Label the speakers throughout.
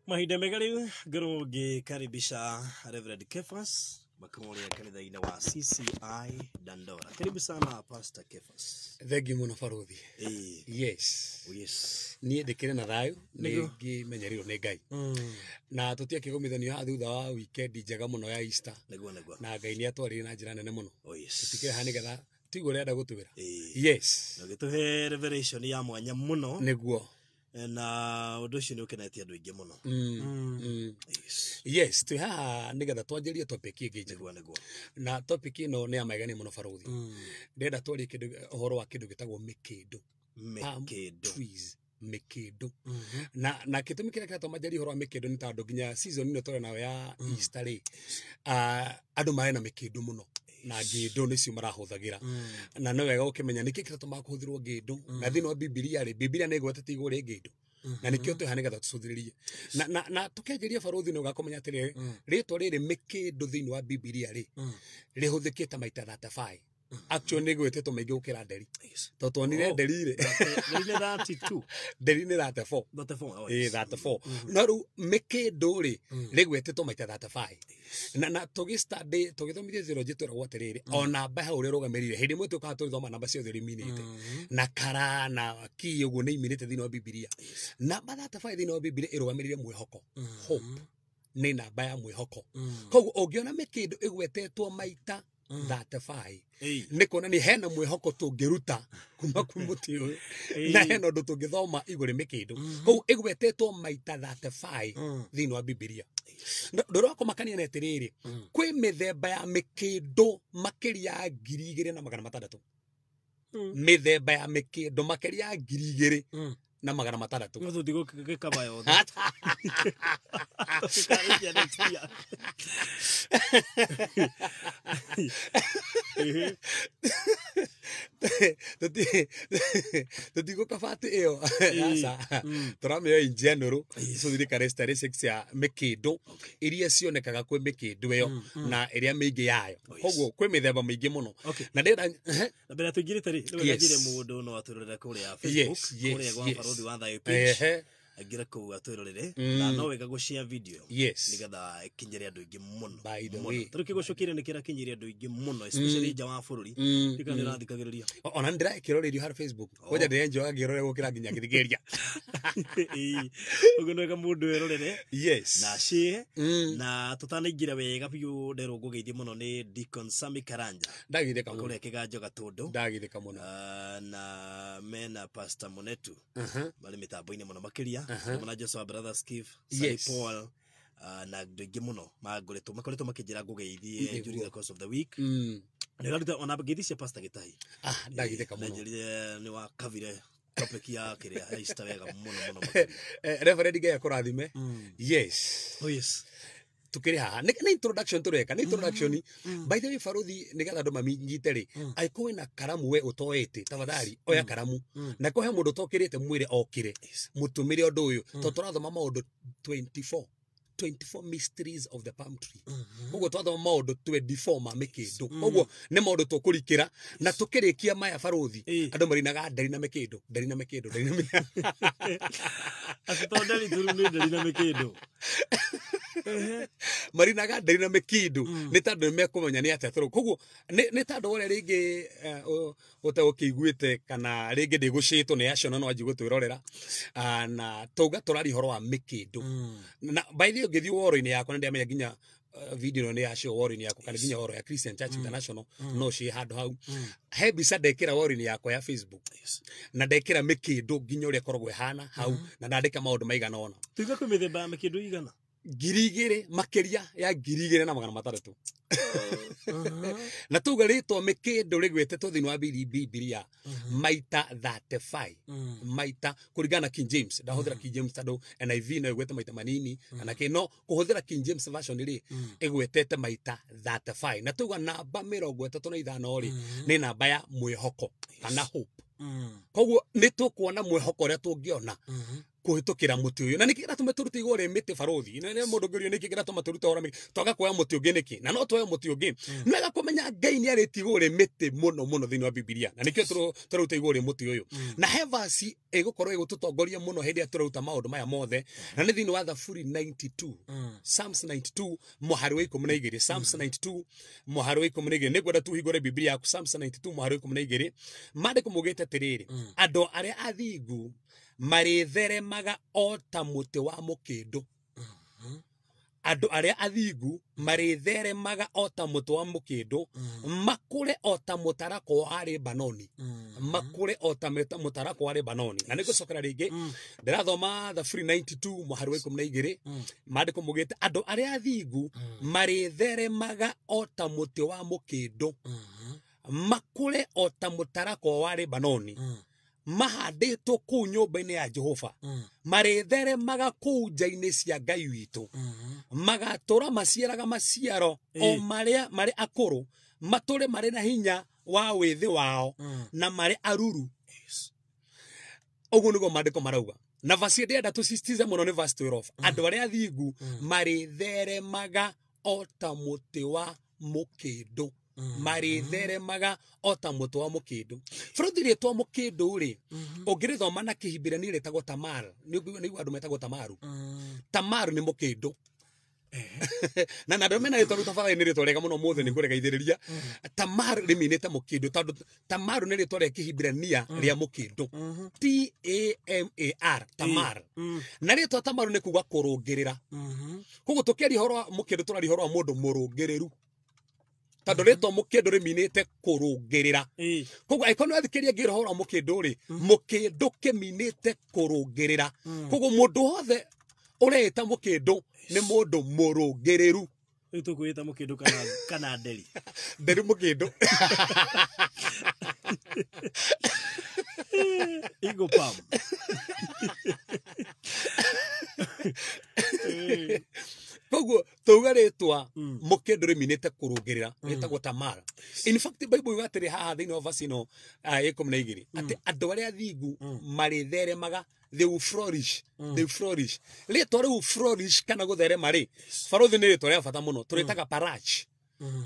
Speaker 1: Mahinda mega rĩu ngorwo ngĩkaribisha Reverend Kefas makuria kanitha-inĩ wa CCI Dandora. Karibu sana Pastor Kefas.
Speaker 2: Thengiũ mũno barothi.
Speaker 1: Ĩĩ.
Speaker 2: Yes.
Speaker 1: Oh, yes.
Speaker 2: Niĩ ndĩkĩrĩ na thayũ, nĩ
Speaker 1: Nĩguo.
Speaker 2: ngĩmenyerirwo nĩ Ngai. Na tũtiakĩgomithanio haha thutha wa weekend njega mũno ya Easter.
Speaker 1: Nĩguo nĩguo.
Speaker 2: Na Ngai nĩ atwarire na njĩra nene mũno.
Speaker 1: Oh, yes.
Speaker 2: Tũtikĩrĩ haha nĩgetha tũigue ũrĩa enda gũtwĩra.
Speaker 1: Ĩĩ.
Speaker 2: Yes.
Speaker 1: Na ũgĩtũhe revelation ya mwanya mũno
Speaker 2: Nĩguo.
Speaker 1: na ũndũ ũcio nĩ ũkenetie andũ aingĩ mũno. Yes.
Speaker 2: Yes, twĩ haha nĩgetha twanjĩrie topic ĩngĩ njega.
Speaker 1: Nĩguo nĩguo.
Speaker 2: Na topic ĩno nĩ ya magegania mũno barothi. Ndĩrenda twarie kĩndũ ũhoro wa kĩndũ gĩtagwo mĩkĩndũ. Palm
Speaker 1: Mĩkĩndũ.
Speaker 2: trees. Mĩkĩndũ. Na gĩtũmi kĩrĩa kĩratũma njarie ũhoro wa mĩkĩndũ nĩ tondũ nginya season ĩno tũrĩ nayo ya Easter rĩ, andũ marĩ na mĩkĩndũ mũno na ngĩndũ nĩcio marahũthagĩra. Na nĩ wega gũkĩmenya nĩkĩ kĩratũma kũhũthĩrwo ngĩndũ. Na thĩinĩ wa Bibilia rĩ, Bibilia nĩ ĩgwetete igũrũ rĩ ngĩndũ. Na nĩkĩo twĩ haha nĩgetha tũcũthĩrĩrie. Na tũkĩanjĩria barothi nĩ ũgakũmenya atĩrĩrĩ, rĩtwa rĩrĩ mĩkĩndũ thĩinĩ wa Bibilia rĩ, rĩhũthĩkĩte maita 35. Actually nĩ ĩgwetetwo maingĩ gũkĩra nderi.
Speaker 1: Yes.
Speaker 2: Tondũ tuonire
Speaker 1: Oh.
Speaker 2: nderi rĩ,
Speaker 1: Nderi nĩ 32.
Speaker 2: nderi nĩ 34.
Speaker 1: 34. Oh,
Speaker 2: Ĩĩ,
Speaker 1: yes.
Speaker 2: 34. No rĩu mĩkĩndũ rĩ, rĩgwetetwo maita 35. Na tũgĩstudy, tũgĩthomithia theology twĩragwo atĩrĩrĩ, o namba hau ũrĩa ũrũgamĩrĩire, hĩndĩ ĩmwe tũkaga tũgĩthoma namba ciothe ũrĩa iminĩte. Na kara na key ũguo nĩ iminĩte thĩinĩ wa Bibilia. Namba 35 thĩinĩ wa Bibilia ĩrũgamĩrĩire mwĩhoko. Hope nĩ namba ya mwĩhoko. Koguo ũngĩona mĩkĩndũ ĩgwetetwo maita 35
Speaker 1: Ĩĩ.
Speaker 2: nĩ kuonania hena mwĩhoko tũngĩruta kuma kwĩ mũtĩ ũyũ na hena ũndũ tũngĩthoma igũrũ mĩkĩndũ. Koguo ĩgwetetwo maita 35 thĩinĩ wa Bibilia. Na ũndũ ũrĩa wa kũmakania nĩ atĩrĩrĩ, kwĩ mĩthemba ya mĩkĩndũ makĩria ya 2600. Mĩthemba ya mĩkĩndũ makĩria ya 2600.
Speaker 1: No tũtigũgĩkaba yothe. Tũkarĩkia next year. Ĩhĩ.
Speaker 2: Tũtigũkaba atĩ ĩyo aca, tũramĩoya in general tũthiĩ characteristics ya mĩkĩndũ iria cionekaga kwĩ mĩkĩndũ ĩyo na ĩrĩa mĩingĩ yayo. Koguo kwĩ mĩthemba mĩingĩ mũno.
Speaker 1: Okay.
Speaker 2: Na ndĩrenda
Speaker 1: Na mbere ya tũingĩrĩte rĩ, nĩ wega
Speaker 2: Yes.
Speaker 1: njĩre mũndũ no atwĩrorere kũrĩa Facebook,
Speaker 2: Yes, yes,
Speaker 1: kũrĩa gwa
Speaker 2: yes.
Speaker 1: Barothi wa Thayũ page.
Speaker 2: Ehe.
Speaker 1: Aingĩre kũu atwĩrorere. Na no wega gũshare video.
Speaker 2: Yes.
Speaker 1: Nĩgetha ĩkinyĩre andũ aingĩ mũno.
Speaker 2: By the
Speaker 1: mũno.
Speaker 2: way.
Speaker 1: Tarĩu kĩgũcũkĩire nĩ kĩrakinyĩire andũ aingĩ mũno, especially nja wa bũrũri. Ndikana nĩ ũrathikagĩrĩria.
Speaker 2: Ona nĩ ndĩrakĩrorerio harĩ Facebook. Kwanja ndĩrenjoya ngĩrore gũkĩra nginya ngĩthikĩrĩria.
Speaker 1: Ĩĩ. Ũguo nĩ wega mũndũ erorere.
Speaker 2: Yes.
Speaker 1: Na share. Na tũtanaingĩra wega biũ nderwo ngũgeithie mũno nĩ Deacon Sami Karanja.
Speaker 2: Ndagithĩka mũno.
Speaker 1: Kũrĩa Kĩganjo Gatũndũ.
Speaker 2: Ndagithĩka mũno.
Speaker 1: Na mena Pastor Monetu marĩ mĩtambo-inĩ mũno makĩria. Hamwe na Joshua Brothers Keith, Sally
Speaker 2: Yes.
Speaker 1: Paul, na andũ aingĩ mũno mangũrĩtwo makoretwo makĩnjĩra ngũgeithie
Speaker 2: Nĩguo.
Speaker 1: during the course of the week. Nĩ ũraruta ona ngeithi cia Pastor Gĩtahi.
Speaker 2: Ah, ndagithĩka mũno.
Speaker 1: Nanjĩrire nĩ wakavire topic ya kĩrĩa ya Easter wega mũno mũno makĩria.
Speaker 2: Reverend Ngai akũrathime. Yes.
Speaker 1: Oh yes.
Speaker 2: Tukĩrĩ haha nĩ introduction tũreka, nĩ introduction. By the way barothi, nĩgetha andũ maminyite rĩ, angĩkorwo wĩna karamu we ũtoĩte, tafadhali oya karamu. Na korwo he mũndũ ũtokĩrĩte mwĩre okĩre, mũtũmĩre ũndũ ũyũ, tondũ tũrathoma maũndũ 24 24 mysteries of the palm tree. Koguo twathoma maũndũ 24 ma mĩkĩndũ. Koguo nĩ maũndũ tũkũrikĩra na tũkĩrĩkia maya barothi, andũ marinaga nderi na mĩkĩndũ, nderi na mĩkĩndũ, nderi na mĩkĩndũ.
Speaker 1: Atĩ to nderi tu nĩ nderi na mĩkĩndũ.
Speaker 2: Marinaga nderi na mĩkĩndũ nĩ tondũ nĩ mekũmenya nĩ atĩa tũrũ. Koguo nĩ tondũ ũrĩa rĩngĩ ũtegũkĩiguĩte kana rĩngĩ ndĩgũcĩtwo nĩ acio na no anjie gũtwĩrorera. Na tauga tũraria ũhoro wa mĩkĩndũ. Na by the way ũngĩthiĩ woro-inĩ yakwa nĩ ndĩramenya nginya video ĩno nĩ yacio woro-inĩ yakwa kana nginya woro ya Christian Church International no ciĩ handũ hau. He mbica ndekĩra woro-inĩ yakwa ya Facebook. Na ndekĩra mĩkĩndũ nginya ũrĩa ĩkoragwo ĩhana hau na ndandĩka maũndũ maigana ũna.
Speaker 1: Tuiga kwĩ mĩthemba ya mĩkĩndũ igana?
Speaker 2: 2000 makĩria ya 2600. Na tuga rĩtwa mĩkĩndũ rĩgwetetwo thĩinĩ wa Bibilia maita 35. Maita kũringana na King James. Ndahũthĩra King James tondũ NIV no ĩgwete maita manini kana kĩ, no kũhũthĩra King James version rĩ ĩgwetete maita 35. Na tuga namba 35 rĩ nĩ namba ya mwĩhoko kana hope. Koguo nĩ tũkuona mwĩhoko ũrĩa tũngĩona Kũhĩtũkĩra mũtĩ ũyũ. Na nĩkĩ kĩratũma tũrute igũrũ rĩa mĩtĩ, barothi? Nĩ mũndũ ũngĩũrio nĩkĩ kĩratũma tũrute ũhoro mĩtĩ, twaga kuoya mũtĩ ũngĩ nĩkĩ? Na no tuoye mũtĩ ũngĩ. Nĩ wega kũmenya Ngai nĩ arĩtie igũrũ rĩa mĩtĩ mũno mũno thĩinĩ wa Bibilia, na nĩkĩo tũraruta igũrũ rĩa mũtĩ ũyũ. Na he vasi ĩgũkorwo ĩgũtũtongoria mũno hĩndĩ ĩrĩa tũraruta maũndũ maya mothe, na nĩ thĩinĩ wa Thaburi 92, Psalms 92 mũhari wa 12. Psalms 92 mũhari wa 12. Nĩngwenda tu ũhingũre Bibilia yaku, Psalms 92 mũhari wa 12. Maandĩko maugĩte atĩrĩrĩ, andũ arĩa athingu marĩtheremaga o ta mũtĩ wa mũkĩndũ. Andũ arĩa athingu marĩtheremaga o ta mũtĩ wa mũkĩndũ, makũre o ta mũtarakwa wa Lebanoni, makũre o ta mũtarakwa wa Lebanoni. Na nĩngũcokera rĩngĩ, ndĩrathoma Thaburi 92 mũhari wa 12. Maandĩko maugĩte andũ arĩa athingu marĩtheremaga o ta mũtĩ wa mũkĩndũ, makũre o ta mũtarakwa wa Lebanoni, mahandĩtwo kũu nyũmba-inĩ ya Jehova, marĩtheremaga kũu nja-inĩ cia Ngai witũ, magatũra maciaraga maciaro o marĩa marĩ akũrũ, matũre marĩ na hinya wa wĩthĩ wao na marĩ aruru. Ũguo nĩguo maandĩko marauga. Na vasi ndĩrenda tũsisitize mũno nĩ verse 12, andũ arĩa athingu marĩtheremaga o ta mũtĩ wa mũkĩndũ, marĩtheremaga o ta mũtĩ wa mũkĩndũ. Bũrũthi, rĩtwa mũkĩndũ rĩ, ũngĩrĩthoma na Kĩhibirania rĩtagwo tamar. Nĩ andũ metagwo tamaru. Tamaru nĩ mũkĩndũ. Na andũ mena rĩtwa rĩu tafadhali, nĩ rĩtwa rĩega mũno, mũthĩ nĩ ngũrĩgaithĩrĩria. Tamaru rĩminĩte mũkĩndũ, tondũ tamaru nĩ rĩtwa rĩa Kĩhibirania rĩa mũkĩndũ, Tamar, tamar. Na rĩtwa tamaru nĩ kuga kũrũngĩrĩra. Koguo tũkĩaria ũhoro wa mũkĩndũ, tũraria ũhoro wa mũndũ mũrũngĩrĩru, tondũ rĩtwa mũkĩndũ rĩminĩte kũrũngĩrĩra. Koguo angĩkorwo nĩ wathikĩrĩria ngĩra ũhoro wa mũkĩndũ rĩ, mũkĩndũ kĩminĩte kũrũngĩrĩra. Koguo mũndũ wothe ũreĩta mũkĩndũ nĩ mũndũ mũrũngĩrĩru.
Speaker 1: Rĩu tũkwĩta mũkĩndũ kana nderi?
Speaker 2: Nderi mũkĩndũ.
Speaker 1: Eagle Palm.
Speaker 2: Koguo tauga rĩtwa mũkĩndũ rĩminĩte kũrũngĩrĩra, rĩtagwo tamara. In fact, Bible yuga atĩrĩ haha thĩinĩ wa verse ĩno ya 12, atĩ andũ arĩa athingu marĩtheremaga, they will flourish, they will flourish. Rĩtwa rĩu flourish kana gũtherema rĩ, barothi, nĩ rĩtwa rĩa bata mũno. Tũrĩtaga parach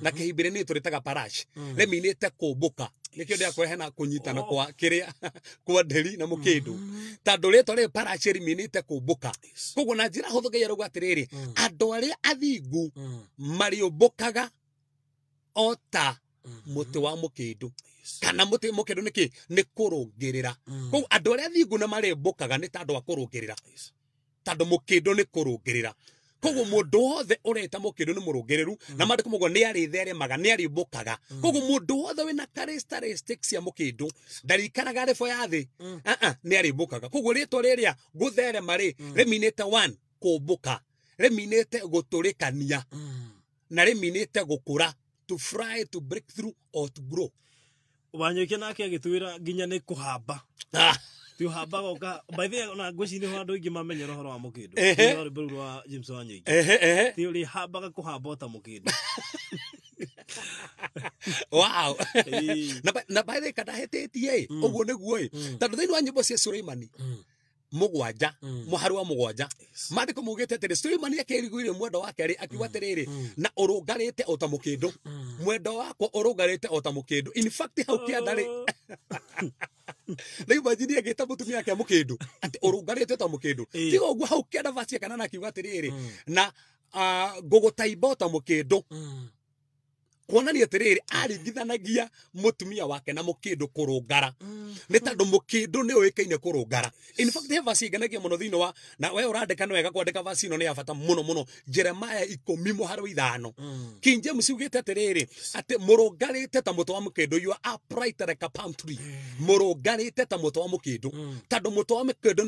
Speaker 2: na Kĩhibirania, tũrĩtaga parach, rĩminĩte kũmbũka. Nĩkĩo ndĩrakũrehe na kũnyitana kwa kĩrĩa kwa nderi na mũkĩndũ, tondũ rĩtwa rĩrĩ parach rĩminĩte kũmbũka. Koguo na njĩra hũthũ, Ngai arauga atĩrĩrĩ, andũ arĩa athingu marĩũmbũkaga o ta mũtĩ wa mũkĩndũ. Kana mũtĩ mũkĩndũ nĩ kĩ? Nĩ kũrũngĩrĩra. Koguo andũ arĩa athingu na marĩmbũkaga nĩ ta andũ a kũrũngĩrĩra, tondũ mũkĩndũ nĩ kũrũngĩrĩra. Koguo mũndũ wothe ũreta mũkĩndũ nĩ mũrũngĩrĩru, na maandĩko mũguo nĩ arĩtheremaga, nĩ arĩmbũkaga. Koguo mũndũ wothe wĩna characteristics cia mũkĩndũ ndarikaraga rĩbo ya thĩ. Ah, ah, nĩ arĩmbũkaga. Koguo rĩtwa rĩrĩa gũtherema rĩ, rĩminĩte one kũmbũka, rĩminĩte gũtũrĩkania, na rĩminĩte gũkũra, to fly, to break through or to grow.
Speaker 1: Wanyũike nake agĩtwĩra nginya nĩ kũhamba. Ti ũhambaga ũka, by the way, ona ngwĩciria nĩho andũ aingĩ mamenyera ũhoro wa mũkĩndũ. Thĩinĩ wa rwĩmbo rũu rwa James Wanyoike,
Speaker 2: Ehe, ehe.
Speaker 1: ti ũrĩhambaga kũhamba o ta mũkĩndũ.
Speaker 2: Na by the way, kandahĩtĩtie ĩ, ũguo nĩguo ĩ, tondũ thĩinĩ wa Nyĩmbo cia Suleimani 7 mũhari wa 7, maandĩko maugĩte atĩrĩ, Suleimani akĩriguire mwendo wake rĩ, akiuga atĩrĩrĩ, na ũrũngarĩte o ta mũkĩndũ, mwendo wakwa ũrũngarĩte o ta mũkĩndũ. In fact, hau kĩanda rĩ, rĩu imagine agĩta mũtumia wake mũkĩndũ, atĩ ũrũngarĩte ta mũkĩndũ. Tiga ũguo, hau kĩanda verse ya 8 akiuga atĩrĩrĩ, na ngũgũtaimba o ta mũkĩndũ, kuonania atĩrĩrĩ, aringithanagia mũtumia wake na mũkĩndũ kũrũngara, nĩ tondũ mũkĩndũ nĩ ũĩkaine kũrũngara. In fact, he verse ĩngenagia mũno thĩinĩ wa, na we ũrandĩka nĩ wega kwandĩka verse ĩno, nĩ ya bata mũno mũno, Jeremiah 10 mũhari wa 5. King James ugĩte atĩrĩrĩ, atĩ mũrũngarĩte ta mũtĩ wa mũkĩndũ, you are upright like a palm tree. Mũrũngarĩte ta mũtĩ wa mũkĩndũ, tondũ mũtĩ wa mũkĩndũ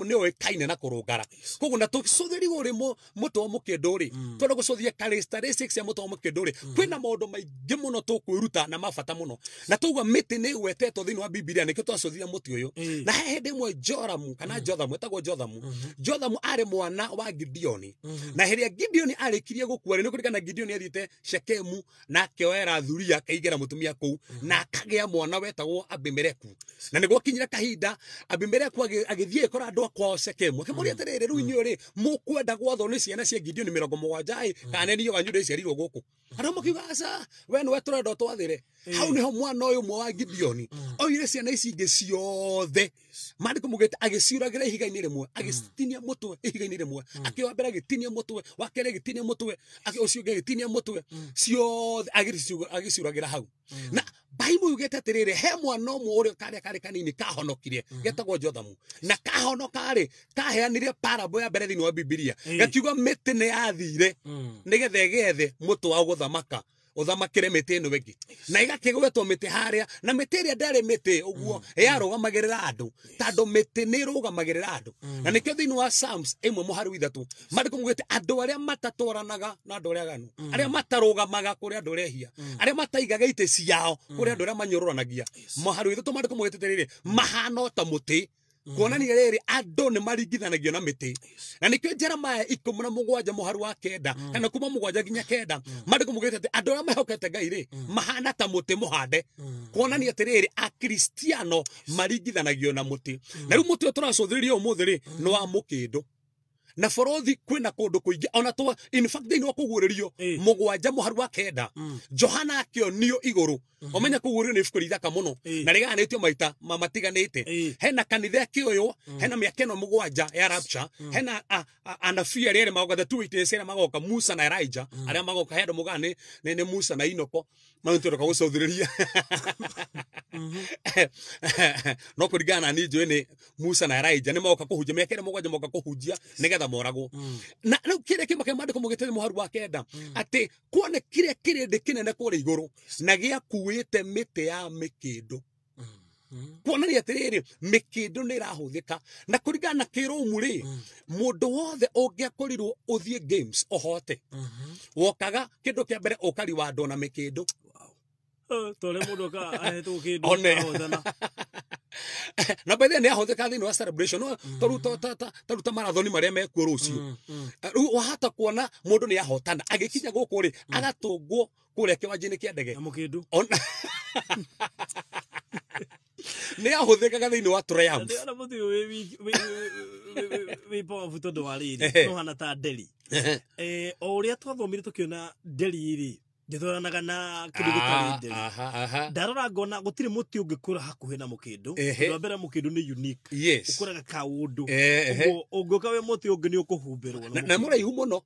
Speaker 2: nĩ ũĩkaine na kũrũngara. Koguo na tũcũthĩri ũrĩ mũtĩ wa mũkĩndũ rĩ, twenda gũcũthia characteristics cia mũtĩ wa mũkĩndũ rĩ, kwĩna maũndũ maingĩ mũno tũkwĩruta na mabata mũno. Na tauga mĩtĩ nĩ ĩgwetetwo thĩinĩ wa Bibilia. Bibilia nĩkĩo twacũthire mũtĩ ũyũ. Na he hĩndĩ ĩmwe Joramu kana Jothamu, etagwo Jothamu. Jothamu arĩ mwana wa Gideoni, na hĩrĩa Gideoni arĩkirie gũkua rĩ, nĩ kũririkana Gideoni athiĩte Shekemu na akĩoera thuria akaigĩra mũtumia kũu na akagĩa mwana wetagwo Abimeleku. Na nĩguo kinyire kahinda Abimeleku agĩthiĩ agĩkora andũ a kwao Shekemu, akĩmũria atĩrĩrĩ, rĩu inyuĩ rĩ, mũkwenda gwathwo nĩ ciana cia Gideoni 70 kana nĩ niĩ wanyu ndĩciarirwo gũkũ? Andũ makiuga aca, we nĩwe tũrenda ũtwathĩre. Hau nĩho mwana ũyũ ũmwe wa Gideoni oire ciana ici ingĩ ciothe, maandĩko maugĩte agĩciũragĩra ihiga-inĩ rĩmwe, agĩcitinia mũtwe ihiga-inĩ rĩmwe. Akĩoya mbere agĩtinia mũtwe, wa kerĩ agĩtinia mũtwe, ũcio ũngĩ agĩtinia mũtwe, ciothe agĩciũragĩra hau. Na Bible yugĩte atĩrĩrĩ, he mwana ũmwe ũrĩa karĩa karĩ kanini kahonokire, getagwo Jothamu, na kahonoka rĩ, kaheanire parable ya mbere thĩinĩ wa Bibilia, gakiuga mĩtĩ nĩ yathire nĩgetha ĩgethe mũtĩ wa gũthamaka ũthamakĩre mĩtĩ ĩno ĩngĩ, na ĩgakĩgwetwo mĩtĩ harĩa, na mĩtĩ ĩrĩa ndĩarĩ mĩtĩ ũguo yarũgamagĩrĩra andũ, tondũ mĩtĩ nĩ ĩrũgamagĩrĩra andũ. Na nĩkĩo thĩinĩ wa Psalms 1:3 maandĩko maugĩte andũ arĩa matatwaranaga na andũ arĩa aganu, arĩa matarũgamaga kũrĩ andũ arĩa ehia, arĩa mataigaga itĩ ciao kũrĩ andũ arĩa manyũrũranagia, 3:3 maandĩko maugĩte atĩrĩrĩ, mahana o ta mũtĩ, kuonania rĩrĩ andũ nĩ maringithanagio na mĩtĩ. Na nĩkĩo Jeremiah 17:9, kana kuma 7 nginya 9, maandĩko maugĩte atĩ andũ arĩa mehokete Ngai rĩ, mahana ta mũtĩ mũhande, kuonania atĩrĩrĩ, akristiano maringithanagio na mũtĩ. Na rĩu mũtĩ ũyũ tũracũthĩrĩria ũmũthĩ rĩ, nĩ wa mũkĩndũ. Na borothi kwĩna kũndũ kũingĩ ona twa, in fact thĩinĩ wa kũguũrĩrio 7:9, Johana akĩonio igũrũ. Ũmenye kũguũrĩrio nĩ ibuku rĩthaka mũno na rĩgayanĩtio maita matiganĩte. Hena kanitha ĩkĩoywo, hena mĩaka ĩno 7 ya rapture, hena anabii arĩa erĩ magoka, the two witnesses arĩa magoka, Musa na Elijah, arĩa magoka. He andũ mugaga nĩ Musa na Inoko, mau nĩtũroka gũcũthĩrĩria, no kũringana na niĩ njũĩ nĩ Musa na Elijah nĩ moka kũhunjia mĩaka ĩrĩa 7, moka kũhunjia nĩgetha moragwo. Na rĩu kĩrĩa kĩmwe kĩa maandĩko mũgĩte 9:3 atĩ kuonekire kĩrĩndĩ kĩnene kũrĩa igũrũ na gĩakuĩte mĩtĩ ya mĩkĩndũ, kuonania atĩrĩrĩ, mĩkĩndũ nĩ ĩrahũthĩka. Na kũringana na kĩrũmu rĩ, mũndũ wothe ũngĩakorirwo ũthiĩ games ũhote, wokaga kĩndũ kĩa mbere ũkariwandwo na mĩkĩndũ.
Speaker 1: Ta ũrĩa mũndũ okaga ahetwo kĩndũ
Speaker 2: One.
Speaker 1: ahotana.
Speaker 2: Na by the way nĩ ahũthĩka thĩinĩ wa celebration, no tarĩu ta marathoni marĩa mekuo rũciũ. Rĩu wahota kuona mũndũ nĩ ahotana, agĩkinya gũkũ rĩ, agatũngwo kũrĩa kĩwanja-inĩ kĩa ndege
Speaker 1: na mũkĩndũ.
Speaker 2: Ona nĩ ahũthĩkaga thĩinĩ wa triumph.
Speaker 1: Ndĩrona mũtĩ ũyũ wĩ powerful tondũ wa rĩrĩ, nĩũhana ta nderi. O ũrĩa twathomire tũkĩona nderi rĩ, ndĩtwaranaga na kĩndũ gĩtarĩ nderi.
Speaker 2: Aha, aha.
Speaker 1: Ndarora ngona gũtirĩ mũtĩ ũngĩkũra hakuhĩ na mũkĩndũ. Ũndũ wa mbere, mũkĩndũ nĩ unique, ũkũraga kaũndũ. Ũguo ũngĩũka wĩ mũtĩ ũngĩ nĩ ũkũhumbĩrwo na
Speaker 2: Na
Speaker 1: mũkĩndũ.
Speaker 2: Mũraihu mũno,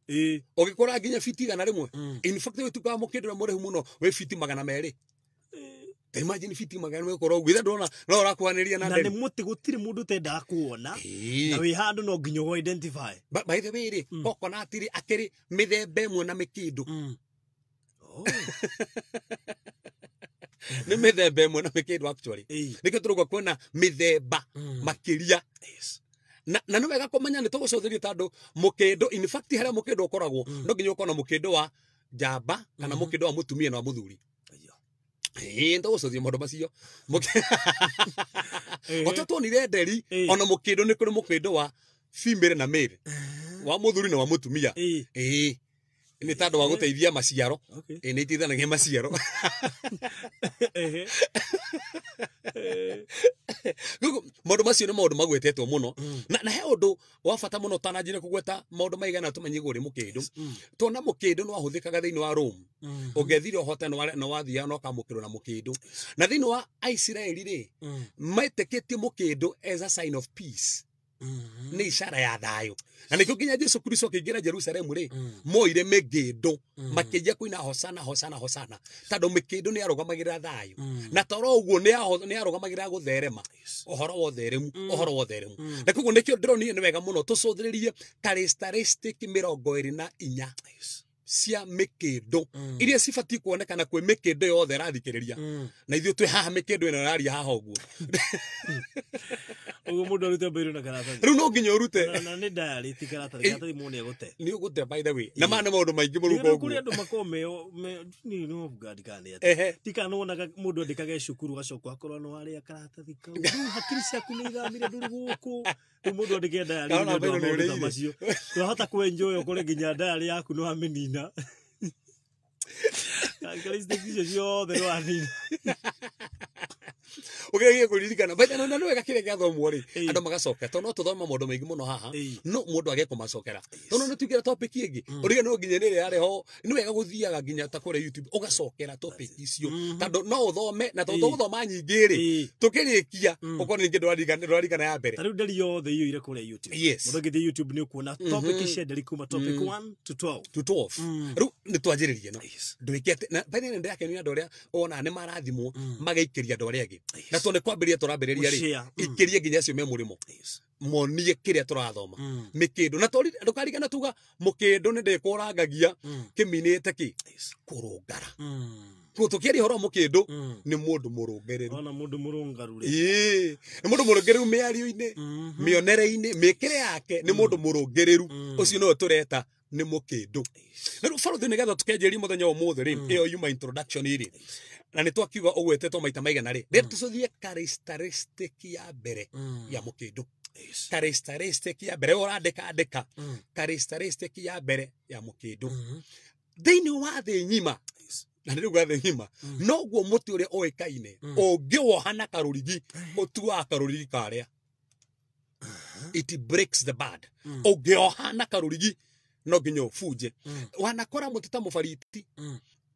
Speaker 2: ũgĩkũra nginya fiti 100. In fact wĩtukaga mũkĩndũ ũrĩa mũraihu mũno wĩ fiti 200. Ta imagine fiti 200 ũkorwo ũguo, ithe ndũrona no ũrakuhanĩrĩria na
Speaker 1: Na nĩ
Speaker 2: nderi.
Speaker 1: mũtĩ gũtirĩ mũndũ ũtendaga kuona, na wĩ handũ no nginya ũ identify.
Speaker 2: By the way rĩ, coconut rĩ, akĩrĩ mĩthemba ĩmwe na mĩkĩndũ.
Speaker 1: Oh.
Speaker 2: Nĩ mĩthemba ĩmwe na mĩkĩndũ actually. Nĩkĩo tũrauga kwĩna mĩthemba makĩria. Na nĩ wega kũmenya nĩ tũgũcũthĩrĩria tondũ mũkĩndũ, in fact harĩa mũkĩndũ ũkoragwo, no nginya ũkorwo na mũkĩndũ wa njamba kana mũkĩndũ wa mũtumia na wa mũthuri.
Speaker 1: Aya.
Speaker 2: Ĩĩ, nĩtũgũcũthia maũndũ macio. O ta tuonire nderi, ona mũkĩndũ nĩ kũrĩ mũkĩndũ wa female na male, wa mũthuri na wa mũtumia. Ĩĩ, nĩ tondũ wa gũteithia maciaro. Ĩĩ, nĩ iteithanagia maciaro. Rĩu maũndũ macio nĩ maũndũ magwetetwo mũno. Na he ũndũ wa bata mũno tananjire kũgweta maũndũ maigana tũmenye igũrũ rĩ mũkĩndũ. Tuona mũkĩndũ nĩ wahũthĩkaga thĩinĩ wa Rome, ũngĩethire ũhote nĩ wathiaga na ũkamũkĩrwo na mũkĩndũ. Na thĩinĩ wa Aisiraeli rĩ, metĩkĩtie mũkĩndũ as a sign of peace, nĩ ishara ya thayũ. Na nĩkĩo nginya Jesu Kristo akĩingĩra Jerusalemu rĩ, moire mĩkĩndũ makĩanjia kũina hosana, hosana, hosana, tondũ mĩkĩndũ nĩ yarũgamagĩrĩra thayũ, na toro ũguo nĩ yarũgamagĩrĩra gũtherema, ũhoro wa ũtheremu, ũhoro wa ũtheremu. Na koguo nĩkĩo ndĩronire nĩ wega mũno tũcũthĩrĩrie characteristic 24 cia mĩkĩndũ iria cibatiĩ kuonekana kwĩ mĩkĩndũ yothe ĩrathikĩrĩria. Na ithuĩ twĩ haha, mĩkĩndũ ĩno ĩraria haha ũguo.
Speaker 1: Koguo mũndũ arute mbairũ na karatathi.
Speaker 2: Rĩu no nginya ũrute.
Speaker 1: Na nĩ diary ti karatathi, karatathi mũndũ nĩegũte.
Speaker 2: Nĩ ũgũte by the way. Na maya nĩ maũndũ maingĩ mũrungo
Speaker 1: Rĩu kũrĩ
Speaker 2: ũguo.
Speaker 1: andũ makoragwo meo nĩ no ngandĩkaga nĩ atĩ.
Speaker 2: Ehe.
Speaker 1: Ti kana wonaga mũndũ andĩkage cukuru agacoka akorwo nĩ warĩa karatathi kau. Rĩu hakiri ciaku nĩ ithamire ndũrĩ gũkũ. Rĩu mũndũ andĩke diary
Speaker 2: Kana
Speaker 1: nĩ ũndũ wa
Speaker 2: mbairũ nĩ
Speaker 1: maũndũ ta
Speaker 2: ũrĩire.
Speaker 1: macio. Twahota kwenjoy ũkore nginya diary yaku nĩ wamĩnina. Characteristics icio ciothe nĩ wanina.
Speaker 2: Ũgerie kũririkana. By the way, na nĩ wega kĩrĩa gĩathomwo rĩ,
Speaker 1: Ĩĩ.
Speaker 2: andũ magacoka. Tondũ no tũthome maũndũ maingĩ mũno haha.
Speaker 1: Ĩĩ.
Speaker 2: No mũndũ age kũmacokera. Tondũ nĩ tuingĩra topic ĩngĩ. Ũrigano no nginya nĩ ĩrĩa yarĩ ho. Nĩ wega gũthiaga nginya ta kũrĩa YouTube ũgacokera topic icio. Tondũ no ũthome na tondũ
Speaker 1: Ĩĩ.
Speaker 2: tũgũthoma nyingĩ rĩ,
Speaker 1: Ĩĩ.
Speaker 2: tũkĩrĩkia ũkorwo ningĩ ndũrarigana ya mbere.
Speaker 1: Ta rĩu nderi yothe iyũire kũrĩa YouTube.
Speaker 2: Yes.
Speaker 1: Mũndũ angĩthiĩ YouTube nĩ ũkuona topic cia nderi kuma topic 1 to 12.
Speaker 2: To 12. Rĩu nĩ twanjĩrĩrie no.
Speaker 1: Yes.
Speaker 2: Ndwĩke atĩ na by the way ndĩrakenio nĩ andũ arĩa wonaga nĩ marathimwo magaikĩria andũ arĩa angĩ. Na tondũ nĩ kwambĩrĩria tũrambĩrĩria rĩ,
Speaker 1: Gũshare.
Speaker 2: ikĩrie nginya acio me mũrĩmo.
Speaker 1: Yes.
Speaker 2: Monie kĩrĩa tũrathoma. Mĩkĩndũ na ndũkarigana tuga mũkĩndũ nĩ ndĩkũrangagia kĩminĩte kĩ
Speaker 1: Yes.
Speaker 2: kũrũngara. Koguo tũkĩaria ũhoro wa mũkĩndũ nĩ mũndũ mũrũngĩrĩru.
Speaker 1: Ona mũndũ mũrũngaru rĩ.
Speaker 2: Ĩĩ, nĩ mũndũ mũrũngĩrĩru mĩario-inĩ, mĩonere-inĩ, mĩkĩre yake nĩ mũndũ mũrũngĩrĩru. Ũcio nĩwe tũreta nĩ mũkĩndũ. Na rĩu barothi nĩgetha tũkĩanjĩrĩrie mũthenya wa ũmũthĩ rĩ, ĩyo yuma introduction rĩ, na nĩ twakiuga ũgwetetwo maita maigana rĩ, rĩ tũcũthie characteristic ya mbere ya mũkĩndũ.
Speaker 1: Yes.
Speaker 2: Characteristic ya mbere, ũrandĩka andĩka. Characteristic ya mbere ya mũkĩndũ. Thĩinĩ wa thĩ ng'ima,
Speaker 1: Yes.
Speaker 2: na nĩ rĩu thĩ ng'ima, noguo mũtĩ ũrĩa ũĩkaine ũngĩwoha na karũrigi, ũtuaga karũrigi karĩa. It breaks the bud. Ũngĩoha na karũrigi no nginya ũbunje. Wanakora mũtĩ ta mũbariti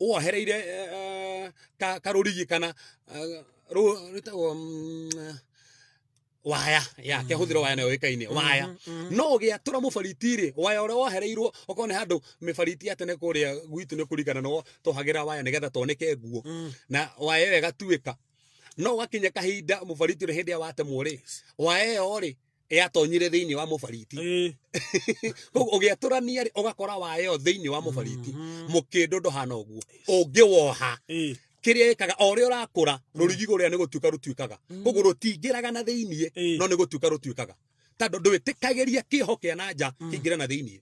Speaker 2: wohereire karũrigi kana rwĩtagwo waya yake hũthĩra waya nayo ĩkaine waya no ũgĩatũra mũbariti rĩ waya ũrĩa wohereirwo okorwo nĩ handũ mĩbariti ya tene kũrĩa gwitũ nĩ kũringana no twohagĩra waya nĩgetha toneke nguo na waya ĩyo ĩgatuĩka no gakinya kahinda mũbariti ũrĩa hĩndĩ ĩrĩa watemwo rĩ waya ĩyo rĩ yatonyire thĩinĩ wa mũbariti.
Speaker 1: Ĩĩ.
Speaker 2: Koguo ũgĩatũrania rĩ ũgakora waya ĩyo thĩinĩ wa mũbariti. Mũkĩndũ ndũhana ũguo ũngĩwoha
Speaker 1: Ĩĩ.
Speaker 2: kĩrĩa ĩkaga o ũrĩa ũrakũra rũrigi rũrĩa nĩ gũtuĩka rũtuĩkaga koguo rũtingĩraga na thĩiniĩ
Speaker 1: Ĩĩ.
Speaker 2: no nĩ gũtuĩka rũtuĩkaga tondũ ndwĩtĩkagĩria kĩoho kĩa na nja kĩingĩre na thĩiniĩ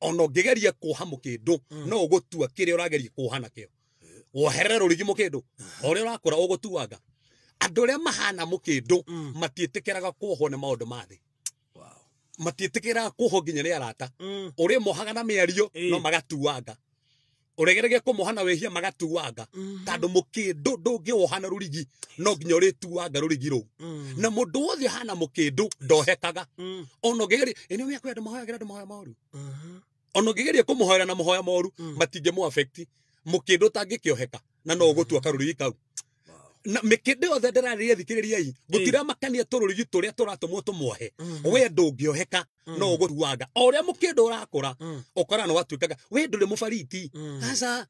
Speaker 2: ona ũngĩgeria kuoha mũkĩndũ no ũgũtua kĩrĩa ũrageria kuoha nakĩo woherere rũrigi mũkĩndũ o ũrĩa ũrakũra ũgũtuanga andũ arĩa mahana mũkĩndũ matiĩtĩkĩraga kuohwo nĩ maũndũ ma thĩ.
Speaker 1: Wow.
Speaker 2: Matiĩtĩkĩraga kuohwo nginya nĩ arata ũrĩa mohaga na mĩario
Speaker 1: Ĩĩ.
Speaker 2: no magatuanga ũregereria kũmoha na wĩhia magatuanga tondũ mũkĩndũ ndũngĩwoha na rũrigi no nginya ũrĩtuanga rũrigi rũu na mũndũ wothe ũhana mũkĩndũ ndohekaga ona ũngĩgeria ĩ nĩ ũmenya kwĩ andũ mahoyagĩra andũ mahoya moru ona ũngĩgeria kũmũhoera na mahoya moru matingĩmũ affect mũkĩndũ ũtangĩkĩoheka na no ũgũtua karũrigi kau na mĩkĩndũ yothe ndĩrarĩria thikĩrĩriai gũtiramakania tũrũrigi tũrĩa tũratũmwo tũmwohe we ndũngĩoheka no ũgũtuanga o ũrĩa mũkĩndũ ũrakũra ũkora nĩ watuĩkaga we ndũrĩ mũbariti aca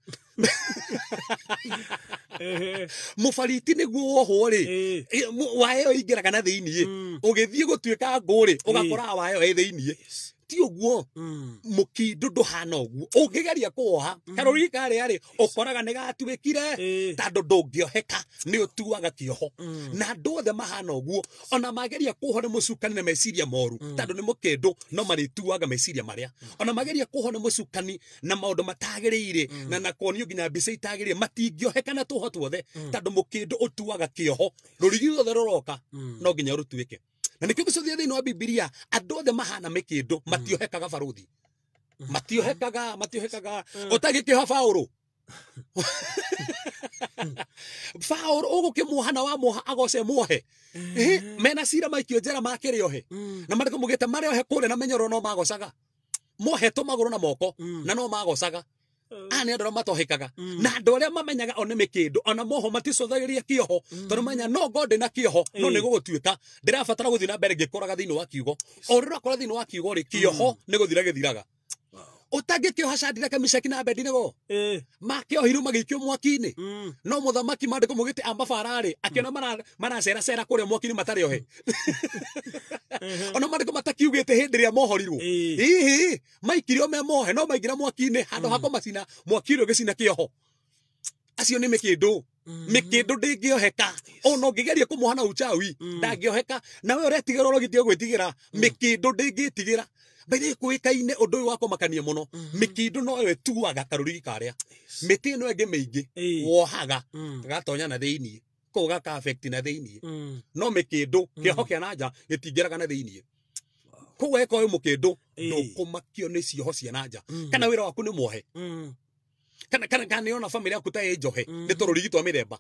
Speaker 1: Ehe.
Speaker 2: mũbariti nĩguo wohwo rĩ
Speaker 1: Ĩĩ.
Speaker 2: Waya ĩyo ĩingĩraga na thĩiniĩ ũgĩthiĩ gũtuĩka ngũ rĩ ũgakora waya ĩyo ĩ thĩiniĩ ti ũguo mũkindũ ndũhana ũguo ũngĩgeria kũwoha karũrigi karĩa rĩ ũkoraga nĩ gatuĩkire
Speaker 1: Ĩĩ.
Speaker 2: tondũ ndũngĩoheka nĩ ũtuaga kĩoho na andũ othe mahana ũguo ona mageria kuohwo nĩ mũcukani na meciria moru tondũ nĩ mũkĩndũ no marĩtuaga meciria marĩa ona mageria kuohwo nĩ mũcukani na maũndũ matagĩrĩire na kuonio nginya mbica itagĩrĩire matingĩoheka na tũho tuothe tondũ mũkĩndũ ũtuaga kĩoho rũrigi ruothe rũroka no nginya rũtuĩke na nĩkĩo gĩcũthia thĩinĩ wa Bibilia andũ othe mahana mĩkĩndũ matiohekaga barũthi matiohekaga matiohekaga ũtagĩkĩoha Paũlũ Paũlũ ũgũkĩmuoha na wamuoha agoce muohe mena cira maikio njera makĩrĩ ohe na marĩkũ mugĩte marĩ ohe kũrĩa na mĩnyororo no magocaga mohetwo magũrũ na moko na no magocaga aya nĩ andũ arĩa matohekaga na andũ arĩa mamenyaga o nĩ mĩkĩndũ ona moho maticũthagĩria kĩoho tondũ menya no ngo ndĩ na kĩoho no nĩ gũgũtuĩka ndĩrabatara gũthiĩ na mbere ngĩkũraga thĩinĩ wa kiugo o rĩrĩa ũrakũra thĩinĩ wa kiugo rĩ kĩoho nĩ gũthira gĩthiraga ũtangĩkĩoha Shadraka Meshaki na Abednego
Speaker 1: Ĩĩ.
Speaker 2: makĩohirwo magĩikio mwaki-inĩ no mũthamaki maandĩko maugĩte amba bara-rĩ akĩona maraceracera kũrĩa mwaki-inĩ matarĩ ohe ona maandĩko matakiugĩte hĩndĩ ĩrĩa mohorirwo
Speaker 1: Ĩĩ.
Speaker 2: hihi maikirio me mohe no maingĩra mwaki-inĩ handũ ha kũmacina mwaki ũrĩa ũgĩcina kĩoho Acio nĩ mĩkĩndũ. Mĩkĩndũ ndĩngĩoheka. Ona ũngĩgeria kũmuoha na uchawi, ndangĩoheka. Na we ũretigĩra ũrogitio gwĩtigĩra, mĩkĩndũ ndĩngĩtigĩra. By the way, kũĩkaine ũndũ ũyũ wa kũmakania mũno. Mĩkĩndũ noyo ĩtuaga karũrigi karĩa. Mĩtĩ ĩno ĩngĩ mĩingĩ wohaga gatonya na thĩiniĩ. Kũu gaka affect na thĩiniĩ. No mĩkĩndũ kĩoho kĩa na nja gĩtingĩraga na thĩiniĩ. Koguo angĩkorwo wĩ mũkĩndũ ndũkũmakio nĩ cioho cia na nja. Kana wĩra waku nĩ muohe. Kana kana kana nĩ ona famĩlĩ yaku ta ĩ njohe nĩ tũrũrigi twa mĩthemba.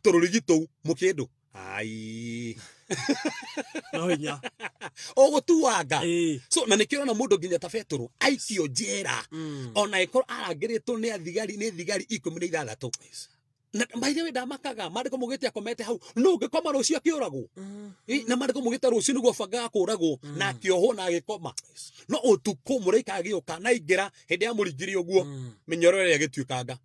Speaker 2: Tũrũrigi tũu mũkĩndũ. Ai.
Speaker 1: No hinya.
Speaker 2: Ũgũtuanga. So na nĩkĩo ũrona mũndũ nginya ta Betũrũ aikio njera. Ona ĩkorwo arangĩrĩtwo nĩ athigari nĩ thigari 16. Na by the way ndamakaga maandĩko maugĩte akomete hau no ũngĩkoma rũciũ akĩũragwo. Na maandĩko maugĩte rũciũ nĩguo abangaga kũragwo na akĩohwo na agĩkoma. No ũtukũ mũraika agĩũka na aingĩra hĩndĩ ya mũringiri ũguo mĩnyororo ĩrĩa ĩgĩtuĩkanga.